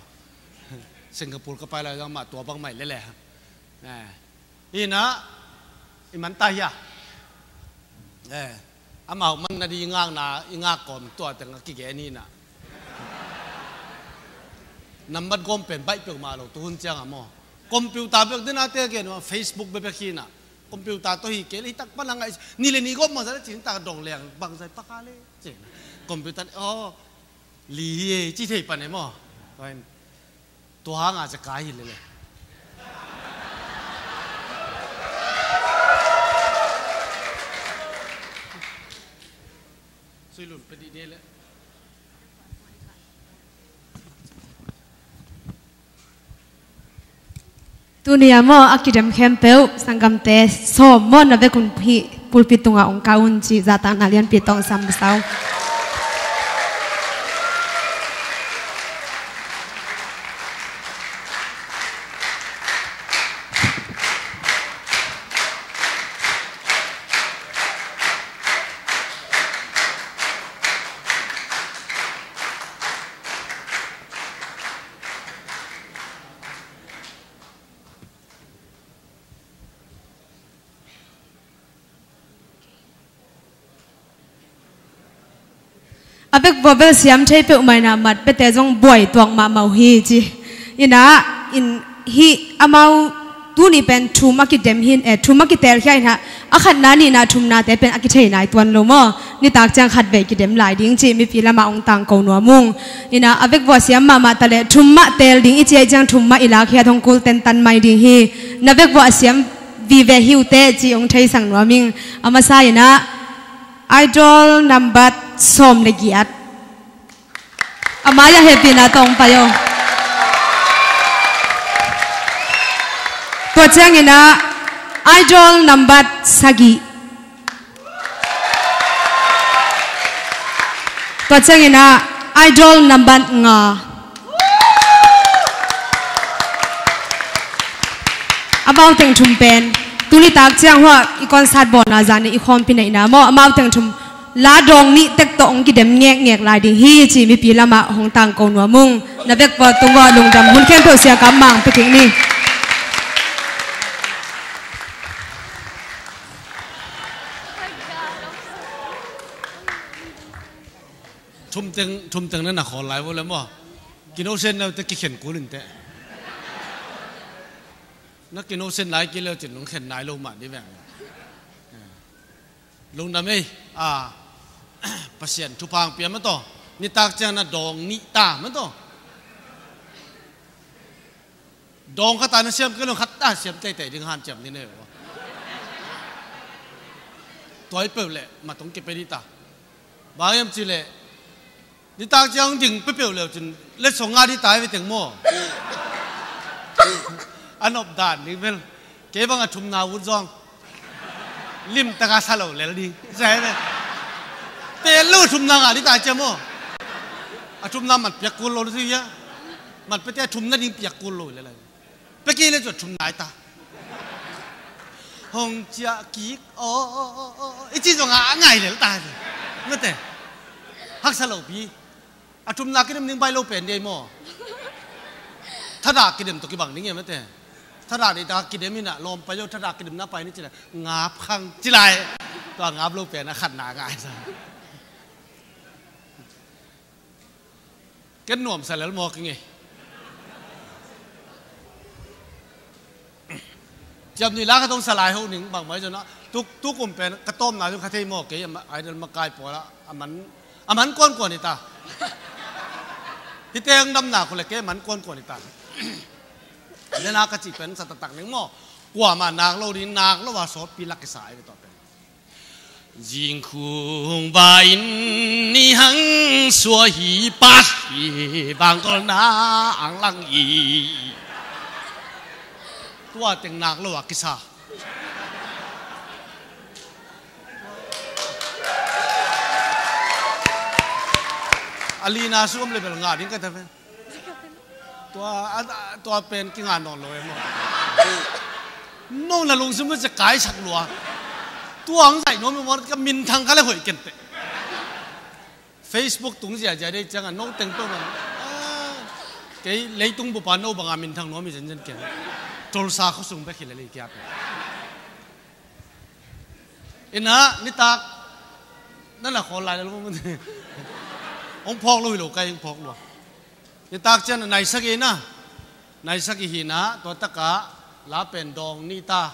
Singapore ka pai lai zang mah tua bang mai lele. Eh. Ina, i man ta hia. Eh, amau man na di i ngakna, i ngak kawm tua teng a kigen ina. Nambat gawm pen baih peuhmah lo, tuhun ciang a maw. Computer bek dena te gen ua, Facebook bebek hi ina. Computer tawh hi kei le hi tak pan a ngaih, ni le ni gawm bangzah le cin tak dong leng, bangzah paka le, cin. Computer, oh, li hi e, ci thei pan e maw. Tua hang a cia kai hi lele. Sui lun pe dih ni le. Tuni a maw a kidem khempeuh sanggamte sawm maw na vekun hih pulpit tungah ong kah un ci zahtakna lianpi tawh ong sam masa ung. A vekvua bel siam thei peuhmah inah mat pete zong buai tuak mahmah uh hi ci. Inah in hih amau tuni pen thum a kidem hin, eh, thum a kitelkhia inah a khatna nihna thumnate pen a kithei nai tuan lo maw? Nitak ciang khatvei kidem lai ding ci mipi lamah ong tangko nuam ung. Inah a vekvua siam mahmah taleh thum mah tel ding i ci ahih ciang thum mah i lakhiat hong kul tentan mai ding hi. Na vekvua a siam vive hi uh teh ci ong theisak nuam ing. A masa inah Idol nambat sawm le giat. A mai-ah hehpihna tawh ong pai aw. Tua cianginah Idol nambat sagih. Tua cianginah Idol nambat nga. Amau teng thum pen tuni tak ciang hua i concert bawlna zan i khawmpi neihna maw, amau teng thum la dawng nih tek tawh hong kidem ngekngek lai ding hi ci mipi lamah hong tangko nuam ung. Na bek pawl tung aw, lungdam, hun khempeuh Sia Kam Mang pia kik ni. Thumteng, thumteng na na khawl lai vo le maw? Kinosen na te kikhen kul in teh. Na kinosen lai kei leu cin nong khen nai lo mah ni veng. Lungdam ei, a, Pasian thupha hong pia mah tawh. Nitak ciang na dawng nih ta mah tawh. Dawng khat a na siam kei lo, khat a siam teitei ding hanciam ni nei. Tua i peuh leh mat hong kipia dih ta. Bang hiam cih leh nitak ciang ding peuhpeuh leu cin letsong ngah dih ta hi ve teng maw? A nop dan ding bel. Kei bang a thumna ut zong limtak a sa lo lel ding. Sa hi ve. Pen lo a thumna ngah dih ta ciam maw? A thumna mat piak kul lo dih hia. Mat pia te a thumna ding piak kul lo lel. Pia kei le cu a thumna hi ta. Hong ciah kik aw, aw, aw, aw, aw. I ci zong a ngai lel ta hi. Mate. Haksa lo pi. A thumna kidem ding bai lo pen dei maw? Thadah kidem tawh kibang ding e mate. Thadah dei ta kidem inah lawm pai lo, thadah kidemna pai ni ci lai ngap khang ci lai. Tua ngap lo pen a khatna ngai sa. Ken nuamsa lel mawk i ngei. Ciam nih la ka tong salai ho ning bangmai zona tuk tuk um pen ka tawmna zong kha thei maw kei a ma-, Idol makai pawla a man, a man kuankuan hi ta. Hite ang damna khole kei a man kuankuan hi ta. Nena ka cih pen sa taktak ning maw. Kuama nak lo ding, nak lo a sawtpi lak kisa ai ve tawh pen. Zingkhung va in ni hang sua hi pat hi bangkol na ang lang hi. Tua teng nak lo a kisa. A lina sum le bel nga ding ka ta pen. Tua, a, a, tua pen kinga nawn lo em aw. No na lungsim lo cia kaisak lua. Tua ang zaih nuam em aw ka minthang ka le hoih kenteh. Facebook tung ziazia dei cianga no teng peuh man. Ah, kei leitung bupa no banga minthang nuam i zenzen ken. Tolsa khuasung bek hi le lei kia pen. Ina, nitak, na na khawl lai lo. Hong phawk lo hi lo, kai hong phawk lo. Nitak cian a naisak ina, naisak i hina, tua taka, la pen dawng ni ta.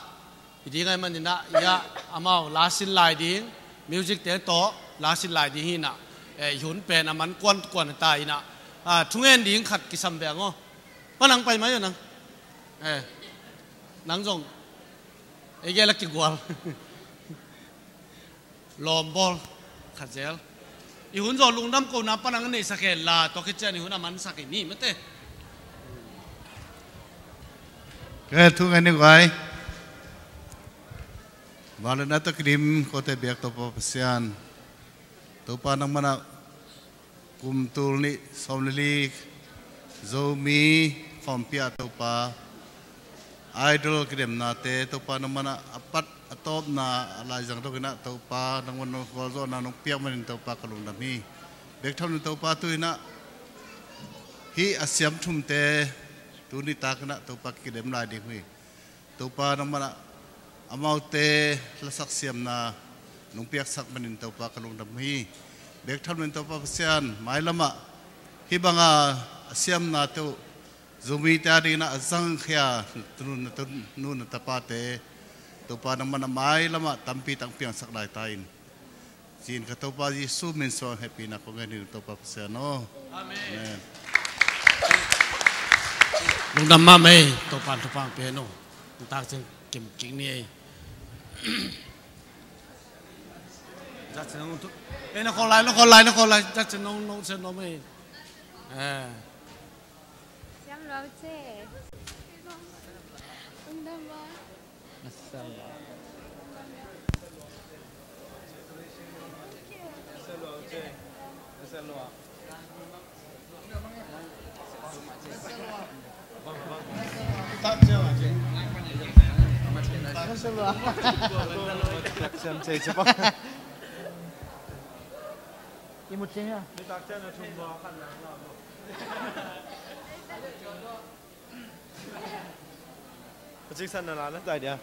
I ding ai man ina, ia, amau, la sin lai ding, music te tawh, la sin lai ding hina. Eh, i hun pen a man kuan kuan ta ina. Ah, thungen ding khat kisam beng aw. Pa nang pai mai aw nang. Eh, nang zong. Ei gel a kigual. Lawmbawl khat zel. I hun zaw lungdam kona panang a neihsak hen la, tua khit cian i hun a mansak i ni mate. Ka thu ngai ni guai. Vangliatna tawh kidim kote biak Topa Pasian. Topa nangmah na kum tul nih sawm le li Zomi khawmpi ah Topa, Idol kidemnate Topa nangmah na a pat a tawpna a laizang dok inah Topa nangmah na gualzawhna nong piak manin Topa ka lungdam hi. Bek tham in Topa tu inah hih a siam thumte tuni tak inah Topa kidem lai ding hi. Topa nangmah na amaute lasak siamna nong piaksak manin Topa ka lungdam hi. Bek tham loin Topa Pasian mailamah hih banga a siamnate uh Zomite a dingin a zangkhia nu na tapate Topa nangmah na mailamah tampi tang piangsak lai ta in. Cin ka Topa Jesu min suang hehpihna kong ngen hi Topa Pasian aw. Amen. Lungdam mahmah ei, Topa thupha pia hen aw. Ntak ciang kim kik ni ei. Ei na khawl lai, na khawl lai, na khawl lai. Siam lua ce. Lungdam mahmah. Nasa lua. Nasa lua. Pacik san na la na tai dia.